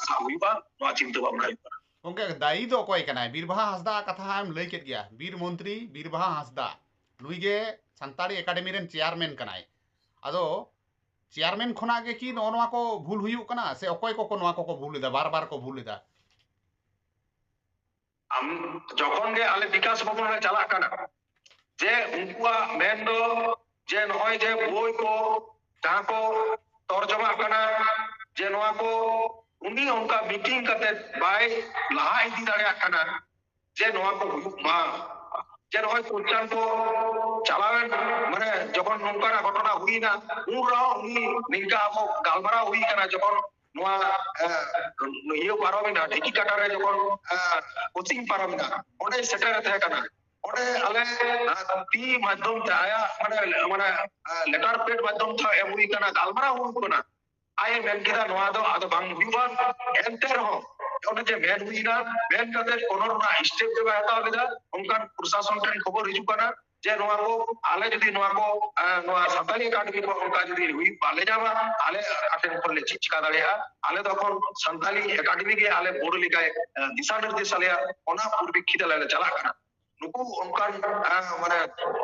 ᱥᱟᱵ ᱦᱩᱭᱩᱜᱼᱟ, ᱱᱚᱣᱟ ᱪᱤᱱᱛᱟᱹ ᱵᱷᱟᱵᱽᱱᱟ ᱦᱩᱭᱩᱜ ᱠᱟᱱᱟ᱾ ᱜᱚᱝᱠᱮ, ᱫᱟᱭᱤ ᱫᱚ ᱚᱠᱚᱭ ᱠᱟᱱᱟᱭ? ᱵᱤᱨ ᱵᱟᱦᱟ ᱦᱟᱸᱥᱫᱟ ᱠᱟᱛᱷᱟ ᱮᱢ ᱞᱟᱹᱭ ᱠᱮᱫ ᱜᱮᱭᱟ, ᱵᱤᱨ ᱢᱚᱱᱛᱨᱤ ᱵᱤᱨ ᱵᱟᱦᱟ ᱦᱟᱸᱥᱫᱟ, ᱱᱩᱭ ᱜᱮ ᱥᱟᱱᱛᱟᱲᱤ ᱮᱠᱟᱰᱮᱢᱤ ᱨᱮᱱ ᱪᱮᱭᱟᱨᱢᱮᱱ ᱠᱟᱱᱟᱭ᱾ ᱟᱫᱚ ᱪᱮᱭᱟᱨᱢᱮᱱ ᱠᱷᱚᱱᱟᱜ ᱜᱮ ᱠᱤ ᱱᱚᱜᱼᱚ ᱱᱚᱣᱟ ᱠᱚ ᱵᱷᱩᱞ ᱦᱩᱭᱩᱜ ᱠᱟᱱᱟ, ᱥᱮ ᱚᱠᱚᱭ ᱠᱚᱠᱚ ᱱᱚᱣᱟ ᱠᱚᱠᱚ ᱵᱷᱩᱞ ᱮᱫᱟ, ᱵᱟᱨ ᱵᱟᱨ ᱠᱚ ᱵᱷᱩᱞ ᱮᱫᱟ? ᱟᱢ ᱡᱚᱠᱷᱚᱱ ᱜᱮ ᱟᱞᱮ ᱵᱤᱠᱟᱥ ᱵᱷᱚᱵᱚᱱ ᱞᱮ ᱪᱟᱞᱟᱜ ᱠᱟᱱᱟ, ᱡᱮ ᱩᱱᱠᱩᱣᱟᱜ ᱢᱮᱱ ᱫᱚ ᱡᱮ ᱱᱚᱜᱼᱚᱭ ᱡᱮ ᱵᱳᱭ ᱠᱚ ᱡᱟᱦᱟᱸ ᱠᱚ ᱛᱚᱨᱡᱚᱢᱟᱜ ᱠᱟᱱᱟ, ᱡᱮ ᱱᱚᱣᱟ ᱠᱚ ᱩᱱᱤ ᱚᱱᱠᱟ ᱢᱤᱴᱤᱝ ᱠᱟᱛᱮ ᱵᱟᱭ ᱞᱟᱦᱟ ᱤᱫᱤ ᱫᱟᱲᱮᱭᱟᱜ ᱠᱟᱱᱟ, ᱡᱮ ᱱᱚᱣᱟ ᱠᱚ ᱦᱩᱭᱩᱜ ᱢᱟ, ᱡᱮ ᱱᱚᱜᱼᱚᱭ ᱠᱚᱥᱪᱟᱱ ᱠᱚ ᱪᱟᱞᱟᱣᱮᱱ, ᱢᱟᱱᱮ ᱡᱚᱠᱷᱚᱱ ᱱᱚᱝᱠᱟᱱᱟᱜ ᱜᱷᱚᱴᱚᱱᱟ ᱦᱩᱭᱱᱟ, ᱩᱱ ᱨᱮᱦᱚᱸ ᱩᱱᱤ ᱱᱤᱝᱠᱟ ᱟᱵᱚ ᱜᱟᱞᱢᱟᱨᱟᱣ ᱦᱩᱭ ᱠᱟᱱᱟ, ᱡᱚᱠᱷᱚᱱ ᱱᱚᱣᱟ ᱮ, ᱤᱭᱟᱹ ᱯᱟᱨᱚᱢᱮᱱᱟ, ᱰᱷᱤᱠᱤ ᱠᱟᱴᱟ ᱨᱮ ᱡᱚᱠᱷᱚᱱ ᱮ, ᱠᱳᱪᱤᱝ ᱯᱟᱨᱚᱢᱮᱱᱟ, ᱚᱸᱰᱮ ᱥᱮᱴᱮᱨ ᱮ ᱛᱟᱦᱮᱸ ᱠᱟᱱᱟ᱾ ᱚᱸᱰᱮ ᱟᱞᱮ ᱮ, ᱛᱤ ᱢᱟᱫᱽᱫᱷᱚᱢ ᱛᱮ ᱟᱭᱟᱜ ᱢᱟᱱᱮ ᱢᱟᱱᱮ ᱮ, ᱞᱮᱴᱟᱨ ᱯᱮᱰ ᱢᱟᱫᱽᱫᱷᱚᱢ ᱛᱮ ᱮᱢ ᱦᱩᱭ ᱠᱟᱱᱟ, ᱜᱟᱞᱢᱟᱨᱟᱣ ᱦᱩᱭ ᱠᱟᱱᱟ᱾ ᱟᱡ ᱮ ᱢᱮᱱ ᱠᱮᱫᱟ ᱱᱚᱣᱟ ᱫᱚ ᱟᱫᱚ ᱵᱟᱝ ᱦᱩᱭᱩᱜᱼᱟ᱾ ᱮᱱᱛᱮ ᱨᱮᱦᱚᱸ ᱚᱱᱮ ᱡᱮ ᱢᱮᱱ ᱦᱩᱭᱱᱟ, ᱢᱮᱱ ᱠᱟᱛᱮ ᱠᱳᱱᱳ ᱨᱮᱱᱟᱜ ᱥᱴᱮᱯ ᱜᱮ ᱵᱟᱭ ᱦᱟᱛᱟᱣ ᱞᱮᱫᱟ᱾ ᱚᱱᱠᱟᱱ ᱯᱨᱚᱥᱟᱥᱚᱱ ᱴᱷᱮᱱ ᱠᱷᱚᱵᱚᱨ ᱦᱤᱡᱩᱜ ᱠᱟᱱᱟ ᱡᱮ ᱱᱚᱣᱟ ᱠᱚ ᱟᱞᱮ ᱡᱩᱫᱤ ᱱᱚᱣᱟ ᱠᱚ ᱮ, ᱱᱚᱣᱟ ᱥᱟᱱᱛᱟᱞᱤ ᱮᱠᱟᱰᱮᱢᱤ ᱠᱚ ᱚᱱᱠᱟ ᱡᱩᱫᱤ ᱦᱩᱭ ᱵᱟᱞᱮ ᱧᱟᱢᱟ, ᱟᱞᱮ ᱚᱠᱟ ᱴᱷᱮᱱ ᱠᱷᱚᱱ ᱞᱮ ᱪᱮᱫ ᱪᱤᱠᱟ ᱫᱟᱲᱮᱭᱟᱜᱼᱟ? ᱟᱞᱮ ᱫᱚ ᱮᱠᱷᱚᱱ ᱥᱟᱱᱛᱟᱞᱤ ᱮᱠᱟᱰᱮᱢᱤ ᱜᱮ ᱟᱞᱮ ᱵᱳᱨᱰ ᱞᱮᱠᱟᱭ ᱮ, ᱫᱤᱥᱟ ᱱᱤᱨᱫᱮᱥ ᱟᱞᱮᱭᱟ, ᱚᱱᱟ ᱯᱚᱨᱤᱯᱮᱠᱠᱷᱤᱛ ᱟᱞᱮ ᱞᱮ ᱪᱟᱞᱟᱜ ᱠᱟᱱᱟ᱾ ᱱᱩᱠᱩ ᱚᱱᱠᱟᱱ ᱮ, ᱢᱟᱱᱮ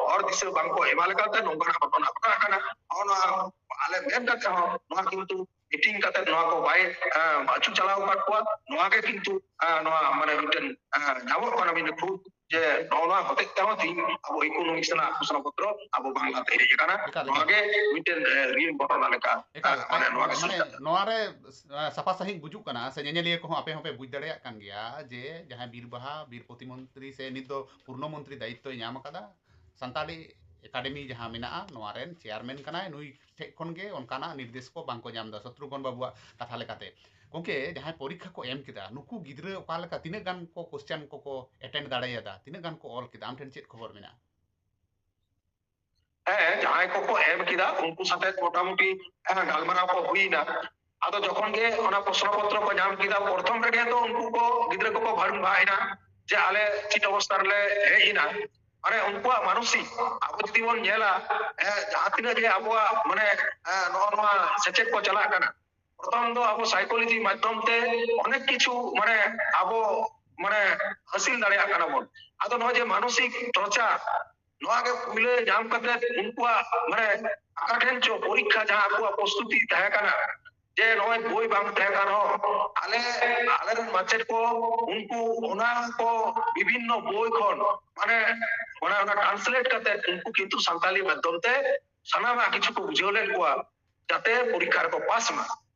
ᱦᱚᱨ ᱫᱤᱥᱟᱹ ᱵᱟᱝ ᱠᱚ ᱮᱢᱟ ᱞᱮᱠᱟᱛᱮ ᱱᱚᱝᱠᱟᱱᱟᱜ ᱜᱷᱚᱴᱚᱱᱟ ᱜᱷᱚᱴᱟᱜ ᱠᱟᱱᱟ᱾ ᱱᱚᱜᱼᱚ ᱱᱚᱣᱟ ᱟᱞᱮ ᱢᱮᱱ ᱠᱟᱛᱮ ᱦᱚᱸ ᱱᱚᱣᱟ ᱠᱤᱱᱛᱩ ᱢᱤᱴᱤᱝ ᱠᱟᱛᱮ ᱱᱚᱣᱟ ᱠᱚ ᱵᱟᱭ ᱮ, ᱟᱹᱪᱩ ᱪᱟᱞᱟᱣ ᱟᱠᱟᱫ ᱠᱚᱣᱟ᱾ ᱱᱚᱣᱟ ᱜᱮ ᱠᱤᱱᱛᱩ ᱮ, ᱱᱚᱣᱟ ᱢᱟᱱᱮ ᱢᱤᱫᱴᱮᱱ ᱮ, ᱧᱟᱢᱚᱜ ᱠᱟᱱᱟ ᱢᱤᱫᱴᱮᱱ ᱯᱨᱩᱯ ᱡᱮ ᱱᱚᱜᱼᱚ ᱱᱚᱣᱟ ᱦᱚᱛᱮᱡ ᱛᱮᱦᱚᱸ ᱛᱤᱦᱤᱧ ᱟᱵᱚ ᱤᱠᱳᱱᱚᱢᱤᱠᱥ ᱨᱮᱱᱟᱜ ᱜᱷᱳᱥᱚᱱᱟ ᱯᱚᱛᱨᱚ ᱟᱵᱚ ᱵᱟᱝᱞᱟᱛᱮ ᱦᱮᱡ ᱟᱠᱟᱱᱟ᱾ ᱮᱠᱟᱞ, ᱱᱚᱣᱟ ᱮᱠᱟᱞ᱾ ᱜᱮ ᱢᱤᱫᱴᱮᱱ ᱮ, ᱨᱤᱱ ᱜᱷᱚᱴᱚᱱᱟ ᱞᱮᱠᱟ ᱮᱠᱟᱞ, ᱮ, ᱢᱟᱱᱮ ᱱᱚᱣᱟ ᱜᱮ ᱢᱟᱱᱮ ᱥᱤᱫᱽᱫᱷᱟᱱᱛᱚ᱾ ᱱᱚᱣᱟ ᱨᱮ ᱮ, ᱥᱟᱯᱷᱟ ᱥᱟᱺᱦᱤᱡ ᱵᱩᱡᱩᱜ ᱠᱟᱱᱟ, ᱥᱮ ᱧᱮᱧᱮᱞᱤᱭᱟᱹ ᱠᱚᱦᱚᱸ ᱟᱯᱮ ᱦᱚᱸᱯᱮ ᱵᱩᱡᱽ ᱫᱟᱲᱮᱭᱟᱜ ᱠᱟᱱ ᱜᱮᱭᱟ ᱡᱮ ᱡᱟᱦᱟᱸᱭ ᱵᱤᱨ ᱵᱟᱦᱟ, ᱵᱤᱨ ᱯᱨᱚᱛᱤᱢᱚᱱᱛᱨᱤ ᱥᱮ ᱱᱤᱛ ᱫᱚ ᱯᱩᱨᱱᱚ ᱢᱚᱱᱛᱨᱤ ᱫᱟᱭᱤᱛᱛᱚᱭ ᱧᱟᱢ ᱟᱠᱟᱫᱟ, ᱥᱟᱱᱛᱟᱲᱤ ᱮᱠᱟᱰᱮᱢᱤ ᱡᱟᱦᱟᱸ ᱢᱮᱱᱟᱜᱼᱟ, ᱱᱚᱣᱟ ᱨᱮᱱ ᱪᱮᱭᱟᱨᱢᱮᱱ ᱠᱟᱱᱟᱭ, ᱱᱩᱭ ᱴᱷᱮᱡ ᱠᱷᱚᱱ ᱜᱮ ᱚᱱᱠᱟᱱᱟᱜ ᱱᱤᱨᱫᱮᱥ ᱠᱚ ᱵᱟᱝ ᱠᱚ ᱧᱟᱢ ᱮᱫᱟ, ᱥᱚᱛᱨᱩᱜᱷᱚᱱ ᱵᱟᱵᱩᱣᱟᱜ ᱠᱟᱛᱷᱟ ᱞᱮᱠᱟᱛᱮ᱾ ᱜᱚᱝᱠᱮ, ᱡᱟᱦᱟᱸᱭ ᱯᱚᱨᱤᱠᱠᱷᱟ ᱠᱚ ᱮᱢ ᱠᱮᱫᱟ, ᱱᱩᱠᱩ ᱜᱤᱫᱽᱨᱟᱹ ᱚᱠᱟ ᱞᱮᱠᱟ, ᱛᱤᱱᱟᱹᱜ ᱜᱟᱱ ᱠᱚ ᱠᱚᱥᱪᱟᱱ ᱠᱚᱠᱚ ᱮᱴᱮᱱᱰ ᱫᱟᱲᱮᱭᱟᱫᱟ, ᱛᱤᱱᱟᱹᱜ ᱜᱟᱱ ᱠᱚ ᱚᱞ ᱠᱮᱫᱟ, ᱟᱢ ᱴᱷᱮᱱ ᱪᱮᱫ ᱠᱷᱚᱵᱚᱨ ᱢᱮᱱᱟᱜᱼᱟ? ᱦᱮᱸ, ᱡᱟᱦᱟᱸᱭ ᱠᱚᱠᱚ ᱮᱢ ᱠᱮᱫᱟ, ᱩᱱᱠᱩ ᱥᱟᱛᱮ ᱢᱚᱴᱟᱢᱩᱴᱤ, ᱦᱮᱸ, ᱜᱟᱞᱢᱟᱨᱟᱣ ᱠᱚ ᱦᱩᱭᱱᱟ᱾ ᱟᱫᱚ ᱡᱚᱠᱷᱚᱱ ᱜᱮ ᱚᱱᱟ ᱯᱨᱚᱥᱱᱚ ᱯᱚᱛᱨᱚ ᱠᱚ ᱧᱟᱢ ᱠᱮᱫᱟ, ᱯᱨᱚᱛᱷᱚᱢ ᱨᱮᱜᱮ ᱛᱚ ᱩᱱᱠᱩ ᱠᱚ, ᱜᱤᱫᱽᱨᱟᱹ ᱠᱚᱠᱚ ᱵᱷᱟᱹᱲᱩᱢ ᱵᱷᱟᱜ ᱮᱱᱟ ᱡᱮ ᱟᱞᱮ ᱪᱮᱫ ᱚᱵᱚᱥᱛᱟ ᱨᱮᱞᱮ ᱦᱮᱡ ᱮᱱᱟ᱾ ᱢᱟᱱᱮ ᱩᱱᱠᱩᱣᱟᱜ ᱢᱟᱱᱚᱥᱤᱠ, ᱟᱵᱚ ᱡᱩᱫᱤ ᱵᱚᱱ ᱧᱮᱞᱟ, ᱦᱮᱸ, ᱡᱟᱦᱟᱸ ᱛᱤᱱᱟᱹᱜ ᱜᱮ ᱟᱵᱚᱣᱟᱜ ᱢᱟᱱᱮ, ᱦᱮᱸ, ᱱᱚᱜᱼᱚ ᱱᱚᱣᱟ ᱥᱮᱪᱮᱫ ᱠᱚ ᱪᱟᱞᱟᱜ ᱠᱟᱱᱟ, ᱯᱨᱚᱛᱷᱚᱢ ᱫᱚ ᱟᱵᱚ psychology ᱢᱟᱫᱽᱫᱷᱚᱢ ᱛᱮ ᱚᱱᱮᱠ ᱠᱤᱪᱷᱩ ᱢᱟᱱᱮ ᱟᱵᱚ ᱢᱟᱱᱮ ᱦᱟᱹᱥᱤᱞ ᱫᱟᱲᱮᱭᱟᱜ ᱠᱟᱱᱟ ᱵᱚᱱ᱾ ᱟᱫᱚ ᱱᱚᱜᱼᱚᱭ ᱡᱮ ᱢᱟᱱᱚᱥᱤᱠ ᱴᱚᱨᱪᱟᱨ, ᱱᱚᱣᱟ ᱜᱮ ᱯᱩᱭᱞᱟᱹ ᱧᱟᱢ ᱠᱟᱛᱮ ᱩᱱᱠᱩᱣᱟᱜ ᱢᱟᱱᱮ ᱚᱠᱟ ᱴᱷᱮᱱ ᱪᱚ ᱯᱚᱨᱤᱠᱠᱷᱟ ᱡᱟᱦᱟᱸ ᱟᱠᱚᱣᱟᱜ ᱯᱨᱚᱥᱛᱩᱛᱤ ᱛᱟᱦᱮᱸ ᱠᱟᱱᱟ, ᱡᱮ ᱱᱚᱜᱼᱚᱭ ᱵᱳᱭ ᱵᱟᱝ ᱛᱟᱦᱮᱸ ᱠᱟᱱ ᱨᱮᱦᱚᱸ ᱟᱞᱮ, ᱟᱞᱮᱨᱮᱱ ᱢᱟᱪᱮᱫ ᱠᱚ ᱩᱱᱠᱩ ᱚᱱᱟ ᱠᱚ ᱵᱤᱵᱷᱤᱱᱱᱚ ᱵᱳᱭ ᱠᱷᱚᱱ ᱢᱟᱱᱮ, ᱢᱟᱱᱮ ᱚᱱᱟ translate ᱠᱟᱛᱮ ᱩᱱᱠᱩ ᱠᱤᱱᱛᱩ ᱥᱟᱱᱛᱟᱞᱤ ᱢᱟᱫᱽᱫᱷᱚᱢ ᱛᱮ ᱥᱟᱱᱟᱢᱟᱜ ᱠᱤᱪᱷᱩ ᱠᱚ ᱵᱩᱡᱷᱟᱹᱣ ᱞᱮᱫ ᱠᱚᱣᱟ, ᱡᱟᱛᱮ ᱯᱚᱨᱤᱠᱠᱷᱟ ᱨᱮᱠᱚ ᱯᱟᱥ ᱢᱟ᱾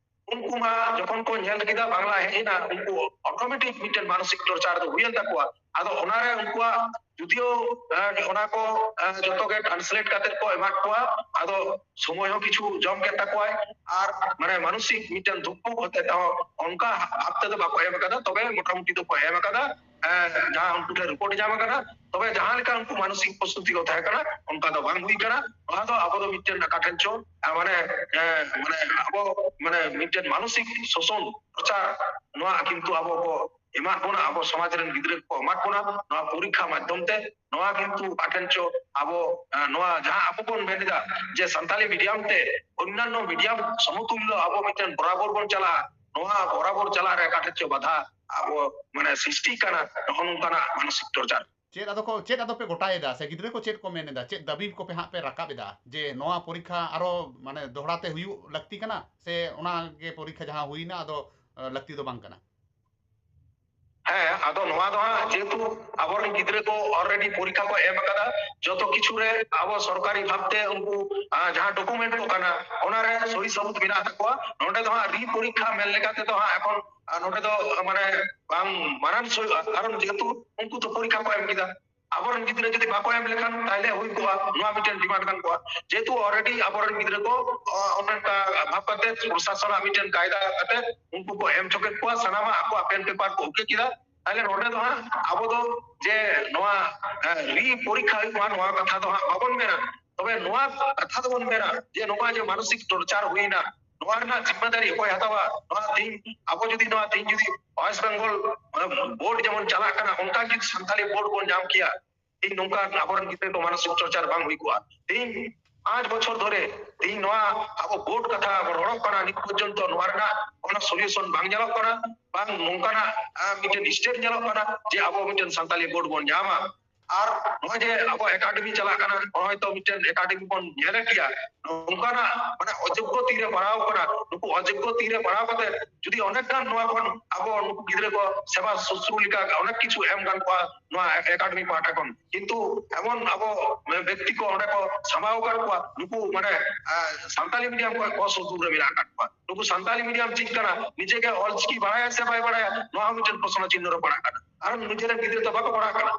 ᱩᱱᱠᱩ ᱢᱟ ᱡᱚᱠᱷᱚᱱ ᱠᱚ ᱧᱮᱞ ᱠᱮᱫᱟ ᱵᱟᱝᱞᱟ ᱦᱮᱡ ᱮᱱᱟ, ᱩᱱᱠᱩ automatic ᱢᱤᱫᱴᱮᱱ ᱢᱟᱱᱚᱥᱤᱠ ᱴᱚᱨᱪᱟᱨ ᱫᱚ ᱦᱩᱭᱮᱱ ᱛᱟᱠᱚᱣᱟ᱾ ᱟᱫᱚ ᱚᱱᱟᱨᱮ ᱩᱱᱠᱩᱣᱟᱜ ᱡᱩᱫᱤᱭᱳ, ᱮ, ᱚᱱᱟ ᱠᱚ, ᱮ, ᱡᱚᱛᱚ ᱜᱮ translate ᱠᱟᱛᱮ ᱠᱚ ᱮᱢᱟᱫ ᱠᱚᱣᱟ, ᱟᱫᱚ ᱥᱚᱢᱚᱭ ᱦᱚᱸ ᱠᱤᱪᱷᱩ ᱡᱚᱢ ᱠᱮᱫ ᱛᱟᱠᱚᱣᱟᱭ, ᱟᱨ ᱢᱟᱱᱮ ᱢᱟᱱᱚᱥᱤᱠ ᱢᱤᱫᱴᱮᱱ ᱫᱩᱠ ᱦᱚᱛᱮ ᱛᱮᱦᱚᱸ ᱚᱱᱠᱟ ᱵᱷᱟᱵ ᱛᱮᱫᱚ ᱵᱟᱠᱚ ᱮᱢ ᱟᱠᱟᱫᱟ, ᱛᱚᱵᱮ ᱢᱚᱴᱟᱢᱩᱴᱤ ᱫᱚᱠᱚ ᱮᱢ ᱟᱠᱟᱫᱟ᱾ ᱮ, ᱡᱟᱦᱟᱸ ᱩᱱᱠᱩ ᱴᱷᱮᱱ ᱨᱤᱯᱳᱨᱴ ᱧᱟᱢ ᱟᱠᱟᱱᱟ, ᱛᱚᱵᱮ ᱡᱟᱦᱟᱸ ᱞᱮᱠᱟ ᱩᱱᱠᱩ ᱢᱟᱱᱚᱥᱤᱠ ᱯᱨᱚᱥᱛᱩᱛᱤ ᱠᱚ ᱛᱟᱦᱮᱸ ᱠᱟᱱᱟ, ᱚᱱᱠᱟ ᱫᱚ ᱵᱟᱝ ᱦᱩᱭ ᱠᱟᱱᱟ᱾ ᱱᱚᱣᱟ ᱫᱚ ᱟᱵᱚ ᱫᱚ ᱢᱤᱫᱴᱮᱱ ᱚᱠᱟ ᱴᱷᱮᱱ ᱪᱚ, ᱮ, ᱢᱟᱱᱮ, ᱮ, ᱢᱟᱱᱮ ᱟᱵᱚ ᱢᱟᱱᱮ ᱢᱤᱫᱴᱮᱱ ᱢᱟᱱᱚᱥᱤᱠ ᱥᱳᱥᱚᱱ ᱴᱚᱨᱪᱟᱨ ᱱᱚᱣᱟ ᱠᱤᱱᱛᱩ ᱟᱵᱚ ᱠᱚ ᱮᱢᱟᱫ ᱵᱚᱱᱟ, ᱟᱵᱚ ᱥᱚᱢᱟᱡᱽ ᱨᱮᱱ ᱜᱤᱫᱽᱨᱟᱹ ᱠᱚ ᱮᱢᱟᱫ ᱵᱚᱱᱟ ᱱᱚᱣᱟ ᱯᱚᱨᱤᱠᱠᱷᱟ ᱢᱟᱫᱽᱫᱷᱚᱢ ᱛᱮ᱾ ᱱᱚᱣᱟ ᱠᱤᱱᱛᱩ ᱚᱠᱟ ᱴᱷᱮᱱ ᱪᱚ ᱟᱵᱚ, ᱮ, ᱱᱚᱣᱟ ᱡᱟᱦᱟᱸ ᱟᱵᱚ ᱵᱚᱱ ᱢᱮᱱ ᱮᱫᱟ ᱡᱮ ᱥᱟᱱᱛᱟᱞᱤ ᱢᱤᱰᱤᱭᱟᱢ ᱛᱮ ᱚᱱᱱᱟᱱᱚ ᱢᱤᱰᱤᱭᱟᱢ ᱥᱚᱢᱚᱛᱩᱞᱞᱚ ᱟᱵᱚ ᱢᱤᱫᱴᱮᱱ ᱵᱚᱨᱟᱵᱚᱨ ᱵᱚᱱ ᱪᱟᱞᱟᱜᱼᱟ, ᱱᱚᱣᱟ ᱵᱚᱨᱟᱵᱚᱨ ᱪᱟᱞᱟᱜ ᱨᱮ ᱚᱠᱟ ᱴᱷᱮᱱ ᱪᱚ ᱵᱟᱫᱷᱟ ᱟᱵᱚ ᱢᱟᱱᱮ ᱥᱨᱤᱥᱴᱤ ᱠᱟᱱᱟ, ᱱᱚᱜᱼᱚ ᱱᱚᱝᱠᱟᱱᱟᱜ ᱢᱟᱱᱚᱥᱤᱠ ᱴᱚᱨᱪᱟᱨ᱾ ᱪᱮᱫ ᱟᱫᱚ ᱠᱚ, ᱪᱮᱫ ᱟᱫᱚ ᱯᱮ ᱜᱚᱴᱟᱭᱮᱫᱟ ᱥᱮ ᱜᱤᱫᱽᱨᱟᱹ ᱠᱚ ᱪᱮᱫ ᱠᱚ ᱢᱮᱱ ᱮᱫᱟ? ᱪᱮᱫ ᱫᱟᱹᱵᱤ ᱠᱚᱯᱮ ᱦᱟᱸᱜ ᱯᱮ ᱨᱟᱠᱟᱵ ᱮᱫᱟ ᱡᱮ ᱱᱚᱣᱟ ᱯᱚᱨᱤᱠᱠᱷᱟ ᱟᱨᱚ ᱢᱟᱱᱮ ᱫᱚᱦᱲᱟ ᱛᱮ ᱦᱩᱭᱩᱜ ᱞᱟᱹᱠᱛᱤ ᱠᱟᱱᱟ ᱥᱮ ᱚᱱᱟ ᱜᱮ ᱯᱚᱨᱤᱠᱠᱷᱟ ᱡᱟᱦᱟᱸ ᱦᱩᱭᱱᱟ ᱟᱫᱚ, ᱮ, ᱞᱟᱹᱠᱛᱤ ᱫᱚ ᱵᱟᱝ ᱠᱟᱱᱟ? ᱦᱮᱸ, ᱟᱫᱚ ᱱᱚᱣᱟ ᱫᱚ ᱦᱟᱸᱜ ᱡᱮᱦᱮᱛᱩ ᱟᱵᱚᱨᱮᱱ ᱜᱤᱫᱽᱨᱟᱹ ᱠᱚ already ᱯᱚᱨᱤᱠᱠᱷᱟ ᱠᱚ ᱮᱢ ᱟᱠᱟᱫᱟ, ᱡᱚᱛᱚ ᱠᱤᱪᱷᱩ ᱨᱮ ᱟᱵᱚ ᱥᱚᱨᱠᱟᱨᱤ ᱵᱷᱟᱵᱽᱛᱮ ᱩᱱᱠᱩ, ᱟ, ᱡᱟᱦᱟᱸ ᱰᱚᱠᱩᱢᱮᱱᱴ ᱠᱚ ᱠᱟᱱᱟ, ᱚᱱᱟᱨᱮ ᱥᱚᱦᱤ ᱥᱟᱹᱵᱩᱛ ᱢᱮᱱᱟᱜ ᱛᱟᱠᱚᱣᱟ᱾ ᱱᱚᱸᱰᱮ ᱫᱚ ᱦᱟᱸᱜ ᱨᱤ ᱯᱚᱨᱤᱠᱠᱷᱟ ᱢᱮᱱ ᱞᱮᱠᱟ ᱛᱮᱫᱚ ᱦᱟᱸᱜ ᱮᱠᱷᱚᱱ, ᱟ, ᱱᱚᱸᱰᱮ ᱫᱚ ᱢᱟᱱᱮ ᱵᱟᱝ ᱢᱟᱱᱟᱱ ᱥᱚᱦᱤ, ᱠᱟᱨᱚᱱ ᱡᱮᱦᱮᱛᱩ ᱩᱱᱠᱩ ᱛᱚ ᱯᱚᱨᱤᱠᱠᱷᱟ ᱠᱚ ᱮᱢ ᱠᱮᱫᱟ᱾ ᱟᱵᱚᱨᱮᱱ ᱜᱤᱫᱽᱨᱟᱹ ᱡᱩᱫᱤ ᱵᱟᱠᱚ ᱮᱢ ᱞᱮᱠᱷᱟᱱ ᱛᱟᱦᱞᱮ ᱦᱩᱭ ᱠᱚᱜᱼᱟ, ᱱᱚᱣᱟ ᱢᱤᱫᱴᱮᱱ ᱰᱤᱢᱟᱱᱰ ᱠᱟᱱ ᱠᱚᱣᱟ᱾ ᱡᱮᱦᱮᱛᱩ already ᱟᱵᱚᱨᱮᱱ ᱜᱤᱫᱽᱨᱟᱹ ᱠᱚ, ᱚ, ᱚᱱᱮ ᱚᱱᱠᱟ ᱵᱷᱟᱵᱽ ᱠᱟᱛᱮ ᱯᱨᱚᱥᱟᱥᱚᱱᱟᱜ ᱢᱤᱫᱴᱮᱱ ᱠᱟᱭᱫᱟ ᱠᱟᱛᱮ ᱩᱱᱠᱩ ᱠᱚ ᱮᱢ ᱦᱚᱪᱚ ᱠᱮᱫ ᱠᱚᱣᱟ, ᱥᱟᱱᱟᱢᱟᱜ ᱟᱠᱚᱣᱟᱜ ᱯᱮᱱ ᱯᱮᱯᱟᱨ ᱠᱚ ᱳᱠᱮ ᱠᱮᱫᱟ᱾ ᱛᱟᱦᱞᱮ ᱱᱚᱰᱮ ᱫᱚ ᱦᱟᱸᱜ ᱟᱵᱚ ᱫᱚ ᱡᱮ ᱱᱚᱣᱟ, ᱮ, ᱨᱤ ᱯᱚᱨᱤᱠᱠᱷᱟ ᱦᱩᱭᱩᱜ ᱢᱟ, ᱱᱚᱣᱟ ᱠᱟᱛᱷᱟ ᱫᱚ ᱦᱟᱸᱜ ᱵᱟᱵᱚᱱ ᱢᱮᱱᱟ᱾ ᱛᱚᱵᱮ ᱱᱚᱣᱟ ᱠᱟᱛᱷᱟ ᱫᱚᱵᱚᱱ ᱢᱮᱱᱟ ᱡᱮ ᱱᱚᱣᱟ ᱡᱮ ᱢᱟᱱᱚᱥᱤᱠ ᱴᱚᱨᱪᱟᱨ ᱦᱩᱭᱱᱟ, ᱱᱚᱣᱟ ᱨᱮᱱᱟᱜ ᱡᱤᱢᱢᱟᱹᱫᱟᱨᱤ ᱚᱠᱚᱭ ᱦᱟᱛᱟᱣᱟ? ᱱᱚᱣᱟ ᱛᱮᱦᱤᱧ ᱟᱵᱚ ᱡᱩᱫᱤ, ᱱᱚᱣᱟ ᱛᱮᱦᱤᱧ ᱡᱩᱫᱤ ᱳᱭᱮᱥᱴ ᱵᱮᱝᱜᱚᱞ ᱵᱳᱨᱰ ᱡᱮᱢᱚᱱ ᱪᱟᱞᱟᱜ ᱠᱟᱱᱟ, ᱚᱱᱠᱟ ᱡᱩᱫᱤ ᱥᱟᱱᱛᱟᱞᱤ ᱵᱳᱨᱰ ᱵᱚᱱ ᱧᱟᱢ ᱠᱮᱭᱟ, ᱛᱮᱦᱤᱧ ᱱᱚᱝᱠᱟ ᱟᱵᱚᱨᱮᱱ ᱜᱤᱫᱽᱨᱟᱹ ᱠᱚ ᱢᱟᱱᱚᱥᱤᱠ ᱪᱚᱨᱪᱟ ᱵᱟᱝ ᱦᱩᱭ ᱠᱚᱜᱼᱟ᱾ ᱛᱮᱦᱤᱧ ᱯᱟᱸᱪ ᱵᱚᱪᱷᱚᱨ ᱫᱷᱚᱨᱮ ᱛᱮᱦᱤᱧ ᱱᱚᱣᱟ ᱟᱵᱚ ᱵᱳᱨᱰ ᱠᱟᱛᱷᱟ ᱵᱚᱱ ᱨᱚᱲᱚᱜ ᱠᱟᱱᱟ, ᱱᱤᱛ ᱯᱚᱨᱡᱚᱱᱛᱚ ᱱᱚᱣᱟ ᱨᱮᱱᱟᱜ ᱠᱳᱱᱳ ᱥᱚᱞᱤᱭᱩᱥᱚᱱ ᱵᱟᱝ ᱧᱮᱞᱚᱜ ᱠᱟᱱᱟ, ᱵᱟᱝ ᱱᱚᱝᱠᱟᱱᱟᱜ, ᱟᱸ, ᱢᱤᱫᱴᱮᱱ ᱥᱴᱮᱯ ᱧᱮᱞᱚᱜ ᱠᱟᱱᱟ ᱡᱮ ᱟᱵᱚ ᱢᱤᱫᱴᱮᱱ ᱥᱟᱱᱛᱟᱞᱤ ᱵᱳᱨᱰ ᱵᱚᱱ ᱧᱟᱢᱟ᱾ ᱟᱨ ᱱᱚᱜᱼᱚᱭ ᱡᱮ ᱟᱵᱚ ᱮᱠᱟᱰᱮᱢᱤ ᱪᱟᱞᱟᱜ ᱠᱟᱱᱟ, ᱦᱚᱭᱛᱚ ᱢᱤᱫᱴᱮᱱ ᱮᱠᱟᱰᱮᱢᱤ ᱵᱚᱱ ᱧᱮᱞᱮᱫ ᱜᱮᱭᱟ, ᱱᱚᱝᱠᱟᱱᱟᱜ ᱢᱟᱱᱮ ᱚᱡᱳᱜᱽᱜᱚ ᱛᱤᱨᱮ ᱯᱟᱲᱟᱣ ᱠᱟᱱᱟ, ᱱᱩᱠᱩ ᱚᱡᱳᱜᱽᱜᱚ ᱛᱤᱨᱮ ᱯᱟᱲᱟᱣ ᱠᱟᱛᱮ ᱡᱩᱫᱤ ᱚᱱᱮᱠ ᱜᱟᱱ ᱱᱚᱣᱟ ᱠᱷᱚᱱ ᱟᱵᱚ ᱱᱩᱠᱩ ᱜᱤᱫᱽᱨᱟᱹ ᱠᱚ ᱥᱮᱵᱟ ᱥᱩᱥᱨᱩ ᱞᱮᱠᱟ ᱚᱱᱮᱠ ᱠᱤᱪᱷᱩ ᱮᱢ ᱜᱟᱱ ᱠᱚᱜᱼᱟ ᱱᱚᱣᱟ ᱮᱠᱟᱰᱮᱢᱤ ᱯᱟᱦᱴᱟ ᱠᱷᱚᱱ, ᱠᱤᱱᱛᱩ ᱮᱢᱚᱱ ᱟᱵᱚ ᱵᱮᱠᱛᱤ ᱠᱚ ᱚᱸᱰᱮ ᱠᱚ ᱥᱟᱢᱵᱟᱣ ᱟᱠᱟᱫ ᱠᱚᱣᱟ, ᱱᱩᱠᱩ ᱢᱟᱱᱮ, ᱟᱸ, ᱥᱟᱱᱛᱟᱞᱤ ᱢᱤᱰᱤᱭᱟᱢ ᱠᱷᱚᱱ ᱠᱚ ᱥᱩᱨ ᱨᱮ ᱢᱮᱱᱟᱜ ᱟᱠᱟᱫ ᱠᱚᱣᱟ᱾ ᱱᱩᱠᱩ ᱥᱟᱱᱛᱟᱞᱤ ᱢᱤᱰᱤᱭᱟᱢ ᱪᱮᱫ ᱠᱟᱱᱟ, ᱱᱤᱡᱮ ᱜᱮ ᱚᱞᱪᱤᱠᱤ ᱵᱟᱲᱟᱭᱟ ᱥᱮ ᱵᱟᱭ ᱵᱟᱲᱟᱭᱟ, ᱱᱚᱣᱟ ᱦᱚᱸ ᱢᱤᱫᱴᱮᱱ ᱯᱨᱚᱥᱱᱚ ᱪᱤᱱᱦᱚ ᱨᱮ ᱯᱟᱲᱟᱜ ᱠᱟᱱᱟ᱾ ᱟᱨ ᱱᱤᱡᱮᱨᱮᱱ ᱜᱤᱫᱽᱨᱟᱹ ᱫᱚ ᱵᱟᱠᱚ ᱯᱟᱲᱦᱟᱜ ᱠᱟᱱᱟ᱾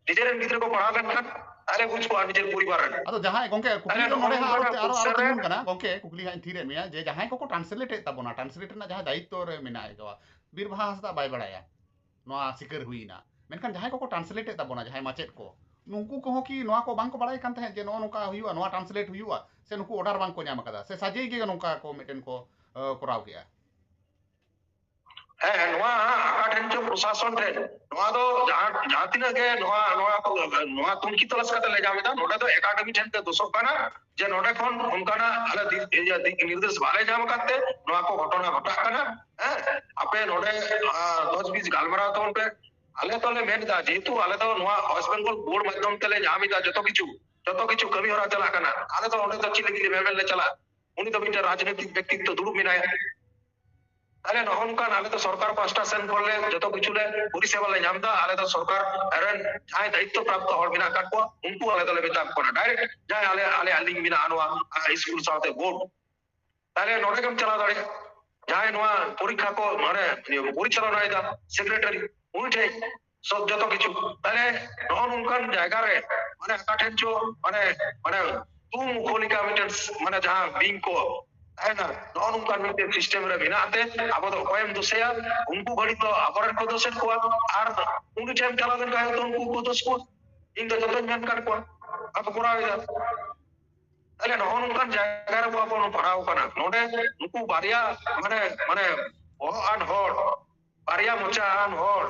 ᱱᱤᱡᱮᱨᱮᱱ ᱜᱤᱫᱽᱨᱟᱹ ᱠᱚ ᱯᱟᱲᱦᱟᱣ ᱞᱮᱱᱠᱷᱟᱱ ᱛᱟᱦᱞᱮ ᱵᱩᱡᱽ ᱠᱚᱜᱼᱟ ᱱᱤᱡᱮᱨ ᱯᱚᱨᱤᱵᱟᱨ ᱨᱮᱱ᱾ ᱟᱫᱚ ᱡᱟᱦᱟᱸᱭ ᱜᱚᱝᱠᱮ ᱠᱩᱠᱞᱤ ᱛᱟᱦᱞᱮ ᱫᱚ ᱱᱚᱜᱼᱚ ᱱᱚᱰᱮ ᱦᱟᱸᱜ ᱟᱨᱚ ᱱᱚᱝᱠᱟᱱᱟᱜ ᱟᱨᱚ ᱟᱨᱚ ᱚᱵᱚᱥᱛᱟ ᱨᱮ ᱛᱤᱸᱜᱩᱱ ᱠᱟᱱᱟ, ᱜᱚᱝᱠᱮ ᱠᱩᱠᱞᱤ ᱦᱟᱸᱜ ᱤᱧ ᱛᱷᱤᱨᱮᱫ ᱢᱮᱭᱟ ᱡᱮ ᱡᱟᱦᱟᱸᱭ ᱠᱚᱠᱚ translate ᱮᱫ ᱛᱟᱵᱚᱱᱟ, translate ᱨᱮᱱᱟᱜ ᱡᱟᱦᱟᱸ ᱫᱟᱭᱤᱛᱛᱚ ᱨᱮ ᱢᱮᱱᱟᱜ ᱟᱠᱟᱫᱟ, ᱵᱤᱨ ᱵᱟᱦᱟ ᱦᱟᱸᱥᱫᱟ ᱵᱟᱭ ᱵᱟᱲᱟᱭᱟ, ᱱᱚᱣᱟ ᱥᱤᱠᱟᱹᱨ ᱦᱩᱭᱱᱟ, ᱢᱮᱱᱠᱷᱟᱱ ᱡᱟᱦᱟᱸᱭ ᱠᱚᱠᱚ translate ᱮᱫ ᱛᱟᱵᱚᱱᱟ, ᱡᱟᱦᱟᱸᱭ ᱢᱟᱪᱮᱫ ᱠᱚ, ᱱᱩᱠᱩ ᱠᱚᱦᱚᱸ ᱠᱤ ᱱᱚᱣᱟ ᱠᱚ ᱵᱟᱝ ᱠᱚ ᱵᱟᱲᱟᱭ ᱠᱟᱱ ᱛᱟᱦᱮᱸᱫ ᱡᱮ ᱱᱚᱜᱼᱚ ᱱᱚᱝᱠᱟ ᱦᱩᱭᱩᱜᱼᱟ, ᱱᱚᱣᱟ translate ᱦᱩᱭᱩᱜᱼᱟ, ᱥᱮ ᱱᱩᱠᱩ order ᱵᱟᱝ ᱠᱚ ᱧᱟᱢ ᱟᱠᱟᱫᱟ, ᱥᱮ ᱥᱟᱡᱮᱭ ᱜᱮ ᱱᱚᱝᱠᱟ ᱠᱚ ᱢᱤᱫᱴᱮᱱ ᱠᱚ, ᱮ, ᱠᱚᱨᱟᱣ ᱠᱮᱜᱼᱟ? ᱦᱮᱸ, ᱱᱚᱣᱟ ᱦᱟᱸᱜ ᱚᱠᱟ ᱴᱷᱮᱱ ᱪᱚ ᱯᱨᱚᱥᱟᱥᱚᱱ ᱴᱷᱮᱱ, ᱱᱚᱣᱟ ᱫᱚ ᱡᱟᱦᱟᱸ, ᱡᱟᱦᱟᱸ ᱛᱤᱱᱟᱹᱜ ᱜᱮ ᱱᱚᱣᱟ, ᱱᱚᱣᱟ ᱠᱚ, ᱱᱚᱣᱟ ᱛᱩᱱᱠᱷᱤ ᱛᱚᱞᱟᱥ ᱠᱟᱛᱮ ᱞᱮ ᱧᱟᱢ ᱮᱫᱟ, ᱱᱚᱰᱮ ᱫᱚ ᱮᱠᱟᱰᱮᱢᱤ ᱴᱷᱮᱱ ᱜᱮ ᱫᱳᱥᱚᱜ ᱠᱟᱱᱟ ᱡᱮ ᱱᱚᱰᱮ ᱠᱷᱚᱱ ᱚᱱᱠᱟᱱᱟᱜ ᱟᱞᱮ ᱫᱤ-, ᱤᱭᱟᱹ ᱫᱤᱠ ᱱᱤᱨᱫᱮᱥ ᱵᱟᱞᱮ ᱧᱟᱢ ᱟᱠᱟᱫ ᱛᱮ ᱱᱚᱣᱟ ᱠᱚ ᱜᱷᱚᱴᱚᱱᱟ ᱜᱷᱚᱴᱟᱜ ᱠᱟᱱᱟ᱾ ᱦᱮᱸ, ᱟᱯᱮ ᱱᱚᱰᱮ, ᱟ, ᱫᱚᱥ ᱵᱤᱥ ᱜᱟᱞᱢᱟᱨᱟᱣ ᱛᱟᱵᱚᱱ ᱯᱮ᱾ ᱟᱞᱮ ᱫᱚᱞᱮ ᱢᱮᱱ ᱮᱫᱟ, ᱡᱮᱦᱮᱛᱩ ᱟᱞᱮ ᱫᱚ ᱱᱚᱣᱟ ᱳᱭᱮᱥᱴ ᱵᱮᱝᱜᱚᱞ ᱵᱳᱨᱰ ᱢᱟᱫᱽᱫᱷᱚᱢ ᱛᱮᱞᱮ ᱧᱟᱢ ᱮᱫᱟ ᱡᱚᱛᱚ ᱠᱤᱪᱷᱩ, ᱡᱚᱛᱚ ᱠᱤᱪᱷᱩ ᱠᱟᱹᱢᱤ ᱦᱚᱨᱟ ᱪᱟᱞᱟᱜ ᱠᱟᱱᱟ, ᱟᱞᱮ ᱫᱚ ᱚᱸᱰᱮ ᱫᱚ ᱪᱮᱫ ᱞᱟᱹᱜᱤᱫ ᱞᱮ ᱢᱮᱢᱮᱱ ᱞᱮ ᱪᱟᱞᱟᱜᱼᱟ? ᱩᱱᱤ ᱫᱚ ᱢᱤᱫᱴᱮᱱ ᱨᱟᱡᱽᱱᱤᱛᱤᱠ ᱵᱮᱠᱛᱤᱛᱛᱚ ᱫᱩᱲᱩᱵ ᱢᱮᱱᱟᱭᱟ᱾ ᱛᱟᱦᱞᱮ ᱱᱚᱜᱼᱚ ᱱᱚᱝᱠᱟᱱ ᱟᱞᱮ ᱫᱚ ᱥᱚᱨᱠᱟᱨ ᱯᱟᱦᱴᱟ ᱥᱮᱱ ᱠᱷᱚᱱ ᱞᱮ ᱡᱚᱛᱚ ᱠᱤᱪᱷᱩ ᱞᱮ ᱯᱚᱨᱤᱥᱮᱵᱟ ᱞᱮ ᱧᱟᱢ ᱮᱫᱟ᱾ ᱟᱞᱮ ᱫᱚ ᱥᱚᱨᱠᱟᱨ ᱨᱮᱱ ᱡᱟᱦᱟᱸᱭ ᱫᱟᱭᱤᱛᱛᱚ ᱯᱨᱟᱯᱛᱚ ᱦᱚᱲ ᱢᱮᱱᱟᱜ ᱟᱠᱟᱫ ᱠᱚᱣᱟ, ᱩᱱᱠᱩ ᱟᱞᱮ ᱫᱚᱞᱮ ᱢᱮᱛᱟ ᱠᱚ ᱠᱟᱱᱟ ᱰᱟᱭᱨᱮᱠᱴ, ᱡᱟᱦᱟᱸᱭ ᱟᱞᱮ, ᱟᱞᱮᱭᱟᱜ ᱞᱤᱝᱠ ᱢᱮᱱᱟᱜᱼᱟ ᱱᱚᱣᱟ, ᱟ, ᱥᱠᱩᱞ ᱥᱟᱶᱛᱮ ᱵᱳᱨᱰ᱾ ᱛᱟᱦᱞᱮ ᱱᱚᱰᱮ ᱜᱮᱢ ᱪᱟᱞᱟᱣ ᱫᱟᱲᱮᱭᱟᱜᱼᱟ, ᱡᱟᱦᱟᱸᱭ ᱱᱚᱣᱟ ᱯᱚᱨᱤᱠᱠᱷᱟ ᱠᱚ ᱢᱟᱱᱮ ᱯᱚᱨᱤᱪᱟᱞᱚᱱᱟᱭᱮᱫᱟ ᱥᱮᱠᱨᱮᱴᱟᱨᱤ, ᱩᱱᱤ ᱴᱷᱮᱱ ᱥᱚᱵ ᱡᱚᱛᱚ ᱠᱤᱪᱷᱩ᱾ ᱛᱟᱦᱞᱮ ᱱᱚᱜᱼᱚ ᱱᱚᱝᱠᱟᱱ ᱡᱟᱭᱜᱟ ᱨᱮ ᱢᱟᱱᱮ ᱚᱠᱟ ᱴᱷᱮᱱ ᱪᱚ ᱢᱟᱱᱮ, ᱢᱟᱱᱮ ᱛᱩ ᱢᱩᱠᱷᱚ ᱞᱮᱠᱟ ᱢᱤᱫᱴᱮᱱ ᱢᱟᱱᱮ ᱡᱟᱦᱟᱸ ᱵᱤᱧ ᱠᱚ ᱛᱟᱦᱮᱱᱟ, ᱱᱚᱜᱼᱚ ᱱᱚᱝᱠᱟᱱ ᱢᱤᱫᱴᱮᱱ ᱥᱤᱥᱴᱮᱢ ᱨᱮ ᱢᱮᱱᱟᱜ ᱛᱮ ᱟᱵᱚ ᱫᱚ ᱚᱠᱚᱭᱮᱢ ᱫᱳᱥᱮᱭᱟ? ᱩᱱᱠᱩ ᱜᱷᱟᱹᱲᱤ ᱫᱚ ᱟᱵᱚᱨᱮᱱ ᱠᱚ ᱫᱳᱥᱮᱫ ᱠᱚᱣᱟ, ᱟᱨ ᱩᱱᱤ ᱴᱷᱮᱱ ᱪᱟᱞᱟᱣ ᱞᱮᱱᱠᱷᱟᱱ ᱦᱚᱭᱛᱳ ᱩᱱᱠᱩ ᱠᱚ ᱫᱳᱥ ᱠᱚᱣᱟ᱾ ᱤᱧ ᱫᱚ ᱡᱚᱛᱚᱧ ᱢᱮᱱ ᱠᱟᱫ ᱠᱚᱣᱟ, ᱵᱟᱠᱚ ᱠᱚᱨᱟᱣ ᱮᱫᱟ᱾ ᱛᱟᱦᱞᱮ ᱱᱚᱜᱼᱚ ᱱᱚᱝᱠᱟᱱ ᱡᱟᱭᱜᱟ ᱨᱮ ᱟᱵᱚ ᱵᱚᱱ ᱯᱟᱲᱟᱣ ᱠᱟᱱᱟ᱾ ᱱᱚᱰᱮ ᱱᱩᱠᱩ ᱵᱟᱨᱭᱟ ᱢᱟᱱᱮ ᱢᱟᱱᱮ ᱵᱚᱦᱚᱜ ᱟᱱ ᱦᱚᱲ, ᱵᱟᱨᱭᱟ ᱢᱚᱪᱟ ᱟᱱ ᱦᱚᱲ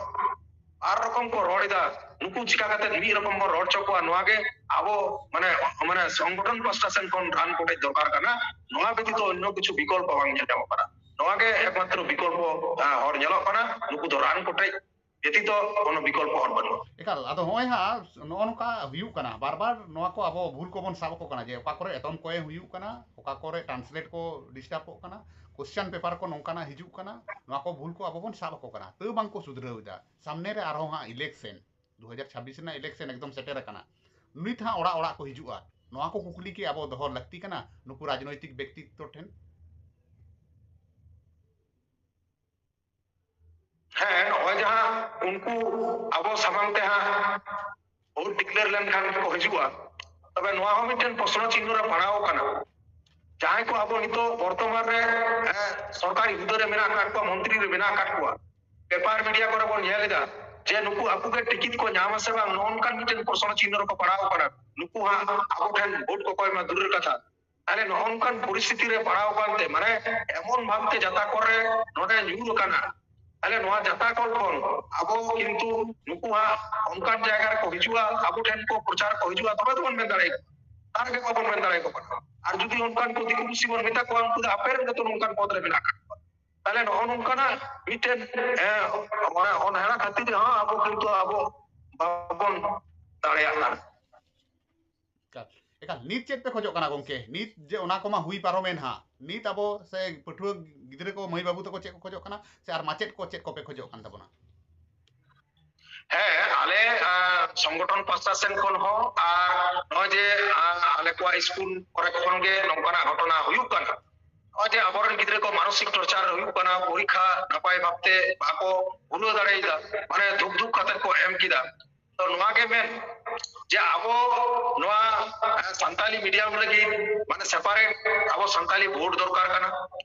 ᱵᱟᱨ ᱨᱚᱠᱚᱢ ᱠᱚ ᱨᱚᱲ ᱮᱫᱟ᱾ ᱱᱩᱠᱩ ᱪᱤᱠᱟ ᱠᱟᱛᱮ ᱢᱤᱫ ᱨᱚᱠᱚᱢ ᱵᱚᱱ ᱨᱚᱲ ᱦᱚᱪᱚ ᱠᱚᱣᱟ? ᱱᱚᱣᱟ ᱜᱮ ᱟᱵᱚ ᱢᱟᱱᱮ ᱢᱟᱱᱮ ᱥᱚᱝᱜᱚᱴᱷᱚᱱ ᱯᱟᱥᱴᱟ ᱥᱮᱱ ᱠᱷᱚᱱ ᱨᱟᱱ ᱠᱚᱴᱮᱡ ᱫᱚᱨᱠᱟᱨ ᱠᱟᱱᱟ᱾ ᱱᱚᱣᱟ ᱵᱮᱛᱤᱛᱚ ᱚᱱᱱᱚ ᱠᱤᱪᱷᱩ ᱵᱤᱠᱚᱞᱯᱚ ᱵᱟᱝ ᱧᱮᱞ ᱧᱟᱢᱚᱜ ᱠᱟᱱᱟ᱾ ᱱᱚᱣᱟ ᱜᱮ ᱮᱠᱢᱟᱛᱨᱚ ᱵᱤᱠᱚᱞᱯᱚ, ᱟᱸ, ᱦᱚᱨ ᱧᱮᱞᱚᱜ ᱠᱟᱱᱟ᱾ ᱱᱩᱠᱩ ᱫᱚ ᱨᱟᱱ ᱠᱚᱴᱮᱡ ᱵᱮᱛᱤᱛᱚ ᱠᱳᱱᱳ ᱵᱤᱠᱚᱞᱯᱚ ᱦᱚᱨ ᱵᱟᱹᱱᱩᱜᱼᱟ᱾ ᱮᱠᱟᱞ, ᱟᱫᱚ ᱱᱚᱜᱼᱚᱭ ᱦᱟᱸᱜ ᱱᱚᱜᱼᱚ ᱱᱚᱝᱠᱟ ᱦᱩᱭᱩᱜ ᱠᱟᱱᱟ, ᱵᱟᱨ ᱵᱟᱨ ᱱᱚᱣᱟ ᱠᱚ ᱟᱵᱚ ᱵᱷᱩᱞ ᱠᱚᱵᱚᱱ ᱥᱟᱵ ᱟᱠᱚ ᱠᱟᱱᱟ, ᱡᱮ ᱚᱠᱟ ᱠᱚᱨᱮ ᱮᱛᱚᱢ ᱠᱚᱭᱮ ᱦᱩᱭᱩᱜ ᱠᱟᱱᱟ, ᱚᱠᱟ ᱠᱚᱨᱮ translate ᱠᱚ ᱰᱤᱥᱴᱟᱵᱚᱜ ᱠᱟᱱᱟ, question paper ᱠᱚ ᱱᱚᱝᱠᱟᱱᱟᱜ ᱦᱤᱡᱩᱜ ᱠᱟᱱᱟ, ᱱᱚᱣᱟ ᱠᱚ ᱵᱷᱩᱞ ᱠᱚ ᱟᱵᱚ ᱵᱚᱱ ᱥᱟᱵ ᱟᱠᱚ ᱠᱟᱱᱟ, ᱛᱟᱹᱣ ᱵᱟᱝ ᱠᱚ ᱥᱩᱫᱷᱨᱟᱹᱣ ᱮᱫᱟ᱾ ᱥᱟᱢᱱᱮ ᱨᱮ ᱟᱨᱦᱚᱸ ᱦᱟᱸᱜ election, ᱫᱩ ᱦᱟᱡᱟᱨ ᱪᱷᱟᱵᱵᱤᱥ ᱨᱮᱱᱟᱜ election ᱮᱠᱫᱚᱢ ᱥᱮᱴᱮᱨ ᱟᱠᱟᱱᱟ, ᱱᱤᱛ ᱦᱟᱸᱜ ᱚᱲᱟᱜ ᱚᱲᱟᱜ ᱠᱚ ᱦᱤᱡᱩᱜᱼᱟ᱾ ᱱᱚᱣᱟ ᱠᱚ ᱠᱩᱠᱞᱤ ᱠᱤ ᱟᱵᱚ ᱫᱚᱦᱚ ᱞᱟᱹᱠᱛᱤ ᱠᱟᱱᱟ ᱱᱩᱠᱩ ᱨᱟᱡᱽᱱᱳᱭᱛᱤᱠ ᱵᱮᱠᱛᱤᱛᱛᱚ ᱴᱷᱮᱱ? ᱦᱮᱸ, ᱱᱚᱜᱼᱚᱭ ᱡᱟᱦᱟᱸ ᱩᱱᱠᱩ ᱟᱵᱚ ᱥᱟᱢᱟᱝ ᱛᱮ ᱦᱟᱸᱜ vote declare ᱞᱮᱱᱠᱷᱟᱱ ᱠᱚ ᱦᱤᱡᱩᱜᱼᱟ, ᱛᱚᱵᱮ ᱱᱚᱣᱟ ᱦᱚᱸ ᱢᱤᱫᱴᱮᱱ ᱯᱨᱚᱥᱱᱚ ᱪᱤᱱᱦᱚ ᱨᱮ ᱯᱟᱲᱟᱣ ᱠᱟᱱᱟ᱾ ᱡᱟᱦᱟᱸᱭ ᱠᱚ ᱟᱵᱚ ᱱᱤᱛᱚᱜ ᱵᱚᱨᱛᱚᱢᱟᱱ ᱨᱮ, ᱮ, ᱥᱚᱨᱠᱟᱨᱤ ᱦᱩᱫᱟᱹ ᱨᱮ ᱢᱮᱱᱟᱜ ᱟᱠᱟᱫ ᱠᱚᱣᱟ, ᱢᱚᱱᱛᱨᱤ ᱨᱮ ᱢᱮᱱᱟᱜ ᱟᱠᱟᱫ ᱠᱚᱣᱟ, ᱯᱮᱯᱟᱨ ᱢᱤᱰᱤᱭᱟ ᱠᱚᱨᱮ ᱵᱚᱱ ᱧᱮᱞ ᱮᱫᱟ ᱡᱮ ᱱᱩᱠᱩ ᱟᱠᱚ ᱜᱮ ᱴᱤᱠᱤᱴ ᱠᱚ ᱧᱟᱢᱟ ᱥᱮ ᱵᱟᱝ, ᱱᱚᱜᱼᱚ ᱱᱚᱝᱠᱟᱱ ᱢᱤᱫᱴᱮᱱ ᱯᱨᱚᱥᱱᱚ ᱪᱤᱱᱦᱚ ᱨᱮᱠᱚ ᱯᱟᱲᱟᱣ ᱠᱟᱱᱟ᱾ ᱱᱩᱠᱩ ᱦᱟᱸᱜ ᱟᱵᱚ ᱴᱷᱮᱱ ᱵᱷᱳᱴ ᱠᱚ ᱠᱚᱭ ᱢᱟ ᱫᱩᱨᱮᱨ ᱠᱟᱛᱷᱟ, ᱛᱟᱦᱞᱮ ᱱᱚᱜᱼᱚ ᱱᱚᱝᱠᱟᱱ ᱯᱚᱨᱤᱥᱛᱷᱤᱛᱤ ᱨᱮ ᱯᱟᱲᱟᱣ ᱟᱠᱟᱱᱛᱮ, ᱢᱟᱱᱮ ᱮᱢᱚᱱ ᱵᱷᱟᱵᱛᱮ ᱡᱟᱛᱟ ᱠᱚᱨᱮ ᱱᱚᱰᱮ ᱧᱩᱨ ᱟᱠᱟᱱᱟ, ᱛᱟᱦᱞᱮ ᱱᱚᱣᱟ ᱡᱟᱛᱟ ᱠᱚ ᱠᱷᱚᱱ ᱟᱵᱚ ᱠᱤᱱᱛᱩ ᱱᱩᱠᱩ ᱦᱟᱸᱜ ᱚᱱᱠᱟᱱ ᱡᱟᱭᱜᱟ ᱨᱮᱠᱚ ᱦᱤᱡᱩᱜᱼᱟ, ᱟᱵᱚ ᱴᱷᱮᱱ ᱠᱚ ᱯᱨᱚᱪᱟᱨ ᱠᱚ ᱦᱤᱡᱩᱜᱼᱟ, ᱛᱚᱵᱮ ᱫᱚᱵᱚᱱ ᱢᱮᱱ ᱫᱟᱲᱮᱭᱟᱠᱚᱣᱟ, ᱛᱟᱦᱞᱮ ᱜᱮ ᱵᱟᱵᱚᱱ ᱢᱮᱱ ᱫᱟᱲᱮᱭᱟᱠᱚ ᱠᱟᱱᱟ᱾ ᱟᱨ ᱡᱩᱫᱤ ᱚᱱᱠᱟᱱ ᱠᱚ ᱫᱤᱠᱩ ᱯᱩᱥᱤ ᱵᱚᱱ ᱢᱮᱛᱟ ᱠᱚᱣᱟ, ᱩᱱᱠᱩ ᱫᱚ ᱟᱯᱮ ᱨᱮᱱ ᱜᱮᱛᱚ ᱱᱚᱝᱠᱟᱱ ᱯᱚᱫ ᱨᱮ ᱢᱮᱱᱟᱜ ᱟᱠᱟᱫ ᱠᱚᱣᱟ᱾ ᱛᱟᱦᱞᱮ ᱱᱚᱜᱼᱚ ᱱᱚᱝᱠᱟᱱᱟᱜ ᱢᱤᱫᱴᱮᱱ, ᱮ, ᱚᱱᱟ ᱚᱱᱦᱮᱲᱟ ᱠᱷᱟᱹᱛᱤᱨ ᱦᱚᱸ ᱟᱵᱚ ᱠᱤᱱᱛᱩ ᱟᱵᱚ ᱵᱟᱵᱚᱱ ᱫᱟᱲᱮᱭᱟᱜ ᱠᱟᱱᱟ᱾ ᱮᱠᱟᱞ, ᱮᱠᱟᱞ᱾ ᱱᱤᱛ ᱪᱮᱫ ᱯᱮ ᱠᱷᱚᱡᱚᱜ ᱠᱟᱱᱟ ᱜᱚᱝᱠᱮ? ᱱᱤᱛ ᱡᱮ ᱚᱱᱟ ᱠᱚᱢᱟ ᱦᱩᱭ ᱯᱟᱨᱚᱢᱮᱱ ᱦᱟᱸᱜ, ᱱᱤᱛ ᱟᱵᱚ ᱥᱮ ᱯᱟᱹᱴᱷᱩᱣᱟᱹ ᱜᱤᱫᱽᱨᱟᱹ ᱠᱚ, ᱢᱟᱹᱭ ᱵᱟᱹᱵᱩ ᱛᱟᱠᱚ ᱪᱮᱫ ᱠᱚ ᱠᱷᱚᱡᱚᱜ ᱠᱟᱱᱟ, ᱥᱮ ᱟᱨ ᱢᱟᱪᱮᱫ ᱠᱚ ᱪᱮᱫ ᱠᱚᱯᱮ ᱠᱷᱚᱡᱚᱜ ᱠᱟᱱ ᱛᱟᱵᱚᱱᱟ? ᱦᱮᱸ, ᱟᱞᱮ, ᱟ, ᱥᱚᱝᱜᱚᱴᱷᱚᱱ ᱯᱟᱥᱴᱟ ᱥᱮᱱ ᱠᱷᱚᱱ ᱦᱚᱸ ᱟᱨ ᱱᱚᱜᱼᱚᱭ ᱡᱮ, ᱟ, ᱟᱞᱮ ᱠᱚᱣᱟᱜ ᱥᱠᱩᱞ ᱠᱚᱨᱮ ᱠᱷᱚᱱ ᱜᱮ ᱱᱚᱝᱠᱟᱱᱟᱜ ᱜᱷᱚᱴᱚᱱᱟ ᱦᱩᱭᱩᱜ ᱠᱟᱱᱟ᱾ ᱱᱚᱜᱼᱚᱭ ᱡᱮ ᱟᱵᱚᱨᱮᱱ ᱜᱤᱫᱽᱨᱟᱹ ᱠᱚ ᱢᱟᱱᱚᱥᱤᱠ torture ᱦᱩᱭᱩᱜ ᱠᱟᱱᱟ, ᱯᱚᱨᱤᱠᱠᱷᱟ ᱱᱟᱯᱟᱭ ᱵᱷᱟᱵᱛᱮ ᱵᱟᱠᱚ ᱯᱩᱨᱟᱹᱣ ᱫᱟᱲᱮᱭᱟᱫᱟ, ᱢᱟᱱᱮ ᱫᱷᱩᱠ ᱫᱷᱩᱠ ᱠᱟᱛᱮ ᱠᱚ ᱮᱢ ᱠᱮᱫᱟ᱾ ᱛᱚ ᱱᱚᱣᱟ ᱜᱮ ᱢᱮᱱ ᱡᱮ ᱟᱵᱚ ᱱᱚᱣᱟ, ᱮ, ᱥᱟᱱᱛᱟᱞᱤ medium ᱞᱟᱹᱜᱤᱫ ᱢᱟᱱᱮ separate ᱟᱵᱚ ᱥᱟᱱᱛᱟᱞᱤ board ᱫᱚᱨᱠᱟᱨ ᱠᱟᱱᱟ᱾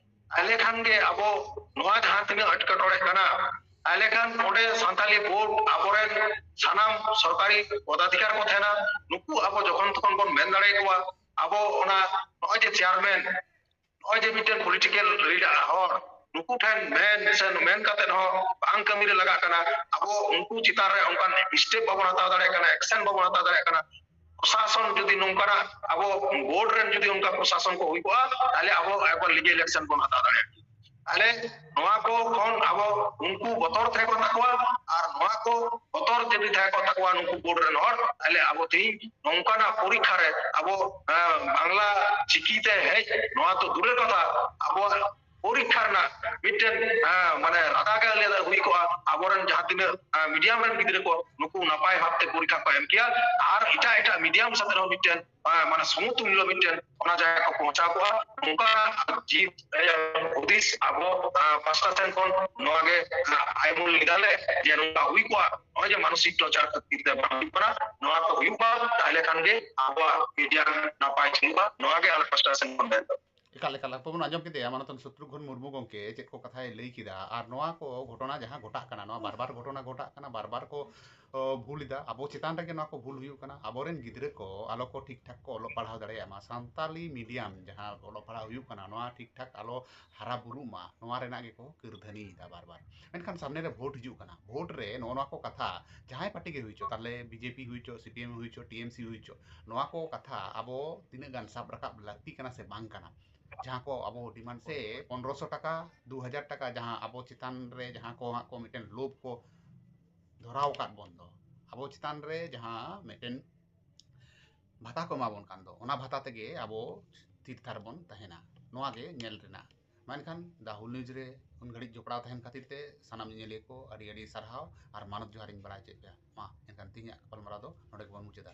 ᱛᱟᱦᱞᱮ ᱠᱷᱟᱱ ᱜᱮ ᱟᱵᱚ ᱱᱚᱣᱟ ᱡᱟᱦᱟᱸ ᱛᱤᱱᱟᱹᱜ ᱮᱴᱠᱮᱴᱚᱬᱮ ᱠᱟᱱᱟ, ᱛᱟᱦᱞᱮ ᱠᱷᱟᱱ ᱚᱸᱰᱮ ᱥᱟᱱᱛᱟᱞᱤ board ᱟᱵᱚᱨᱮᱱ ᱥᱟᱱᱟᱢ ᱥᱚᱨᱠᱟᱨᱤ ᱯᱚᱫᱟᱫᱷᱤᱠᱟᱨ ᱠᱚ ᱛᱟᱦᱮᱱᱟ, ᱱᱩᱠᱩ ᱟᱵᱚ ᱡᱚᱠᱷᱚᱱ ᱛᱚᱠᱷᱚᱱ ᱵᱚᱱ ᱢᱮᱱ ᱫᱟᱲᱮᱭᱟᱠᱚᱣᱟ ᱟᱵᱚ ᱚᱱᱟ ᱱᱚᱜᱼᱚᱭ ᱡᱮ ᱪᱮᱭᱟᱨᱢᱮᱱ, ᱱᱚᱜᱼᱚᱭ ᱡᱮ ᱢᱤᱫᱴᱮᱱ ᱯᱚᱞᱤᱴᱤᱠᱮᱞ ᱞᱤᱰᱟᱨ ᱦᱚᱲ ᱱᱩᱠᱩ ᱴᱷᱮᱱ ᱢᱮᱱ ᱥᱮ ᱢᱮᱱ ᱠᱟᱛᱮ ᱦᱚᱸ ᱵᱟᱝ ᱠᱟᱹᱢᱤ ᱨᱮ ᱞᱟᱜᱟᱜ ᱠᱟᱱᱟ᱾ ᱟᱵᱚ ᱩᱱᱠᱩ ᱪᱮᱛᱟᱱ ᱨᱮ ᱚᱱᱠᱟᱱ ᱥᱴᱮᱯ ᱵᱟᱵᱚᱱ ᱦᱟᱛᱟᱣ ᱫᱟᱲᱮᱭᱟᱜ ᱠᱟᱱᱟ, ᱮᱠᱥᱮᱱ ᱵᱟᱵᱚᱱ ᱦᱟᱛᱟᱣ ᱫᱟᱲᱮᱭᱟᱜ ᱠᱟᱱᱟ᱾ ᱯᱨᱚᱥᱟᱥᱚᱱ ᱡᱩᱫᱤ ᱱᱚᱝᱠᱟᱱᱟᱜ ᱟᱵᱚ ᱵᱳᱨᱰ ᱨᱮᱱ ᱡᱩᱫᱤ ᱚᱱᱠᱟ ᱯᱨᱚᱥᱟᱥᱚᱱ ᱠᱚ ᱦᱩᱭ ᱠᱚᱜᱼᱟ, ᱛᱟᱦᱞᱮ ᱟᱵᱚ ᱮᱠᱵᱟᱨ ᱞᱤᱜᱮᱞ ᱮᱠᱥᱮᱱ ᱵᱚᱱ ᱦᱟᱛᱟᱣ ᱫᱟᱲᱮᱭᱟᱜᱼᱟ᱾ ᱛᱟᱦᱞᱮ ᱱᱚᱣᱟ ᱠᱚ ᱠᱷᱚᱱ ᱟᱵᱚ ᱩᱱᱠᱩ ᱵᱚᱛᱚᱨ ᱛᱟᱦᱮᱸ ᱠᱚᱜ ᱛᱟᱠᱚᱣᱟ, ᱟᱨ ᱱᱚᱣᱟ ᱠᱚ ᱵᱚᱛᱚᱨ ᱡᱩᱫᱤ ᱛᱟᱦᱮᱸ ᱠᱚᱜ ᱛᱟᱠᱚᱣᱟ ᱱᱩᱠᱩ ᱵᱳᱨᱰ ᱨᱮᱱ ᱦᱚᱲ, ᱛᱟᱦᱞᱮ ᱟᱵᱚ ᱛᱮᱦᱮᱧ ᱱᱚᱝᱠᱟᱱᱟᱜ ᱯᱚᱨᱤᱠᱠᱷᱟ ᱨᱮ ᱟᱵᱚ, ᱮᱸ, ᱵᱟᱝᱞᱟ ᱪᱤᱠᱤ ᱛᱮ ᱦᱮᱡ, ᱱᱚᱣᱟ ᱛᱚ ᱫᱩᱨᱮᱨ ᱠᱟᱛᱷᱟ, ᱟᱵᱚᱣᱟᱜ ᱯᱚᱨᱤᱠᱠᱷᱟ ᱨᱮᱱᱟᱜ ᱢᱤᱫᱴᱮᱱ, ᱮᱸ, ᱢᱟᱱᱮ ᱨᱟᱫᱟ ᱜᱮ ᱞᱟᱹᱭ ᱦᱩᱭ ᱠᱚᱜᱼᱟ᱾ ᱟᱵᱚᱨᱮᱱ ᱡᱟᱦᱟᱸ ᱛᱤᱱᱟᱹᱜ, ᱮᱸ, ᱢᱤᱰᱤᱭᱟᱢ ᱨᱮᱱ ᱜᱤᱫᱽᱨᱟᱹ ᱠᱚ ᱱᱩᱠᱩ ᱱᱟᱯᱟᱭ ᱵᱷᱟᱵᱛᱮ ᱯᱚᱨᱤᱠᱠᱷᱟ ᱠᱚ ᱮᱢ ᱠᱮᱭᱟ, ᱟᱨ ᱮᱴᱟᱜ ᱮᱴᱟᱜ ᱢᱤᱰᱤᱭᱟᱢ ᱥᱟᱛᱮ ᱦᱚᱸ ᱢᱤᱫᱴᱮᱱ, ᱮᱸ, ᱢᱟᱱᱮ ᱥᱚᱢᱚᱛᱩᱞᱞᱚ ᱢᱤᱫᱴᱮᱱ ᱚᱱᱟ ᱡᱟᱭᱜᱟ ᱠᱚ ᱯᱳᱸᱪᱷᱟᱣ ᱠᱚᱜᱼᱟ᱾ ᱱᱚᱝᱠᱟᱱᱟᱜ ᱡᱤᱫ, ᱮᱸ, ᱦᱩᱫᱤᱥ ᱟᱵᱚ, ᱮᱸ, ᱯᱟᱥᱴᱟ ᱥᱮᱱ ᱠᱷᱚᱱ ᱱᱚᱣᱟ ᱜᱮ, ᱮᱸ, ᱟᱭᱢᱚᱱ ᱞᱮᱫᱟᱞᱮ ᱡᱮ ᱱᱚᱝᱠᱟ ᱦᱩᱭ ᱠᱚᱜᱼᱟ᱾ ᱱᱚᱜᱼᱚᱭ ᱡᱮ ᱢᱟᱱᱚᱥᱤᱠ ᱴᱚᱨᱪᱟᱨ ᱠᱷᱟᱹᱛᱤᱨ ᱛᱮ ᱵᱟᱝ ᱦᱩᱭᱩᱜ ᱠᱟᱱᱟ, ᱱᱚᱣᱟ ᱠᱚ ᱦᱩᱭᱩᱜ ᱢᱟ, ᱛᱟᱦᱞᱮ ᱠᱷᱟᱱ ᱜᱮ ᱟᱵᱚᱣᱟᱜ ᱢᱤᱰᱤᱭᱟ ᱱᱟᱯᱟᱭ ᱦᱩᱭᱩᱜᱼᱟ᱾ ᱱᱚᱣᱟ ᱜᱮ ᱟᱞᱮ ᱯᱟᱥᱴᱟ ᱥᱮᱱ ᱠᱷᱚᱱ ᱢᱮᱱ ᱫᱚ᱾ ᱮᱠᱟᱞ, ᱮᱠᱟᱞ, ᱟᱯᱮ ᱵᱚᱱ ᱟᱸᱡᱚᱢ ᱠᱮᱫᱮᱭᱟ ᱢᱟᱱᱚᱛᱟᱱ ᱥᱚᱛᱨᱩᱜᱷᱚᱱ ᱢᱩᱨᱢᱩ ᱜᱚᱢᱠᱮ ᱪᱮᱫ ᱠᱚ ᱠᱟᱛᱷᱟᱭ ᱞᱟᱹᱭ ᱠᱮᱫᱟ, ᱟᱨ ᱱᱚᱣᱟ ᱠᱚ ᱜᱷᱚᱴᱚᱱᱟ ᱡᱟᱦᱟᱸ ᱜᱷᱚᱴᱟᱜ ᱠᱟᱱᱟ, ᱱᱚᱣᱟ ᱵᱟᱨ ᱵᱟᱨ ᱜᱷᱚᱴᱚᱱᱟ ᱜᱷᱚᱴᱟᱜ ᱠᱟᱱᱟ, ᱵᱟᱨ ᱵᱟᱨ ᱠᱚ, ᱚ, ᱵᱷᱩᱞ ᱮᱫᱟ, ᱟᱵᱚ ᱪᱮᱛᱟᱱ ᱨᱮᱜᱮ ᱱᱚᱣᱟ ᱠᱚ ᱵᱷᱩᱞ ᱦᱩᱭᱩᱜ ᱠᱟᱱᱟ᱾ ᱟᱵᱚᱨᱮᱱ ᱜᱤᱫᱽᱨᱟᱹ ᱠᱚ ᱟᱞᱚ ᱠᱚ ᱴᱷᱤᱠ ᱴᱷᱟᱠ ᱠᱚ ᱚᱞᱚᱜ ᱯᱟᱲᱦᱟᱣ ᱫᱟᱲᱮᱭᱟᱜ ᱢᱟ, ᱥᱟᱱᱛᱟᱞᱤ ᱢᱤᱰᱤᱭᱟᱢ ᱡᱟᱦᱟᱸ ᱚᱞᱚᱜ ᱯᱟᱲᱦᱟᱣ ᱦᱩᱭᱩᱜ ᱠᱟᱱᱟ, ᱱᱚᱣᱟ ᱴᱷᱤᱠ ᱴᱷᱟᱠ ᱟᱞᱚ ᱦᱟᱨᱟ ᱵᱩᱨᱩᱜ ᱢᱟ, ᱱᱚᱣᱟ ᱨᱮᱱᱟᱜ ᱜᱮᱠᱚ ᱠᱟᱹᱨᱫᱷᱟᱹᱱᱤᱭᱮᱫᱟ ᱵᱟᱨ ᱵᱟᱨ᱾ ᱢᱮᱱᱠᱷᱟᱱ ᱥᱟᱢᱱᱮ ᱨᱮ ᱵᱷᱳᱴ ᱦᱤᱡᱩᱜ ᱠᱟᱱᱟ, ᱵᱷᱳᱴ ᱨᱮ ᱱᱚᱜᱼᱚ ᱱᱚᱣᱟ ᱠᱚ ᱠᱟᱛᱷᱟ ᱡᱟᱦᱟᱸᱭ ᱯᱟᱨᱴᱤ ᱜᱮ ᱦᱩᱭ ᱦᱚᱪᱚ, ᱛᱟᱦᱞᱮ ᱵᱤᱡᱮᱯᱤ ᱦᱩᱭ ᱦᱚᱪᱚ, ᱥᱤᱯᱤᱮᱢ ᱦᱩᱭ ᱦᱚᱪᱚ, ᱴᱤᱮᱢᱥᱤ ᱦᱩᱭ ᱦᱚᱪᱚ, ᱱᱚᱣᱟ ᱠᱚ ᱠᱟᱛᱷᱟ ᱟᱵᱚ ᱛᱤᱱᱟᱹᱜ ᱜᱟᱱ ᱥᱟᱵ ᱨᱟᱠᱟᱵ ᱞᱟᱹᱠᱛᱤ ᱠᱟᱱᱟ ᱥᱮ ᱵᱟᱝ ᱠᱟᱱᱟ? ᱡᱟᱦᱟᱸ ᱠᱚ ᱟᱵᱚ ᱰᱤᱢᱟᱱᱰ ᱥᱮ ᱯᱚᱱᱨᱚᱥᱚ ᱴᱟᱠᱟ, ᱫᱩ ᱦᱟᱡᱟᱨ ᱴᱟᱠᱟ, ᱡᱟᱦᱟᱸ ᱟᱵᱚ ᱪᱮᱛᱟᱱ ᱨᱮ ᱡᱟᱦᱟᱸ ᱠᱚ ᱦᱟᱸᱜ ᱠᱚ ᱢᱤᱫᱴᱮᱱ ᱞᱳᱵᱷ ᱠᱚ ᱫᱷᱚᱨᱟᱣ ᱟᱠᱟᱫ ᱵᱚᱱ ᱫᱚ, ᱟᱵᱚ ᱪᱮᱛᱟᱱ ᱨᱮ ᱡᱟᱦᱟᱸ ᱢᱤᱫᱴᱮᱱ ᱵᱷᱟᱛᱟ ᱠᱚ ᱮᱢᱟ ᱵᱚᱱ ᱠᱟᱱ ᱫᱚ, ᱚᱱᱟ ᱵᱷᱟᱛᱟ ᱛᱮᱜᱮ ᱟᱵᱚ ᱛᱷᱤᱨ ᱛᱷᱟᱨ ᱵᱚᱱ ᱛᱟᱦᱮᱱᱟ᱾ ᱱᱚᱣᱟ ᱜᱮ ᱧᱮᱞ ᱨᱮᱱᱟᱜ᱾ ᱢᱟ ᱮᱱᱠᱷᱟᱱ ᱫᱟ ᱦᱩᱞ ᱱᱤᱭᱩᱡᱽ ᱨᱮ ᱩᱱ ᱜᱷᱟᱹᱲᱤᱡ ᱡᱚᱯᱲᱟᱣ ᱛᱟᱦᱮᱱ ᱠᱷᱟᱹᱛᱤᱨ ᱛᱮ ᱥᱟᱱᱟᱢ ᱧᱮᱧᱮᱞᱤᱭᱟᱹ ᱠᱚ ᱟᱹᱰᱤ ᱟᱹᱰᱤ ᱥᱟᱨᱦᱟᱣ ᱟᱨ ᱢᱟᱱᱚᱛ ᱡᱚᱦᱟᱨᱤᱧ ᱵᱟᱲᱟᱭ ᱦᱚᱪᱚᱭᱮᱫ ᱯᱮᱭᱟ᱾ ᱢᱟ ᱮᱱᱠᱷᱟᱱ ᱛᱮᱦᱮᱧᱟᱜ ᱜᱟᱯᱟᱞᱢᱟᱨᱟᱣ ᱫᱚ ᱱᱚᱰᱮ ᱜᱮᱵᱚᱱ ᱢᱩᱪᱟᱹᱫᱟ᱾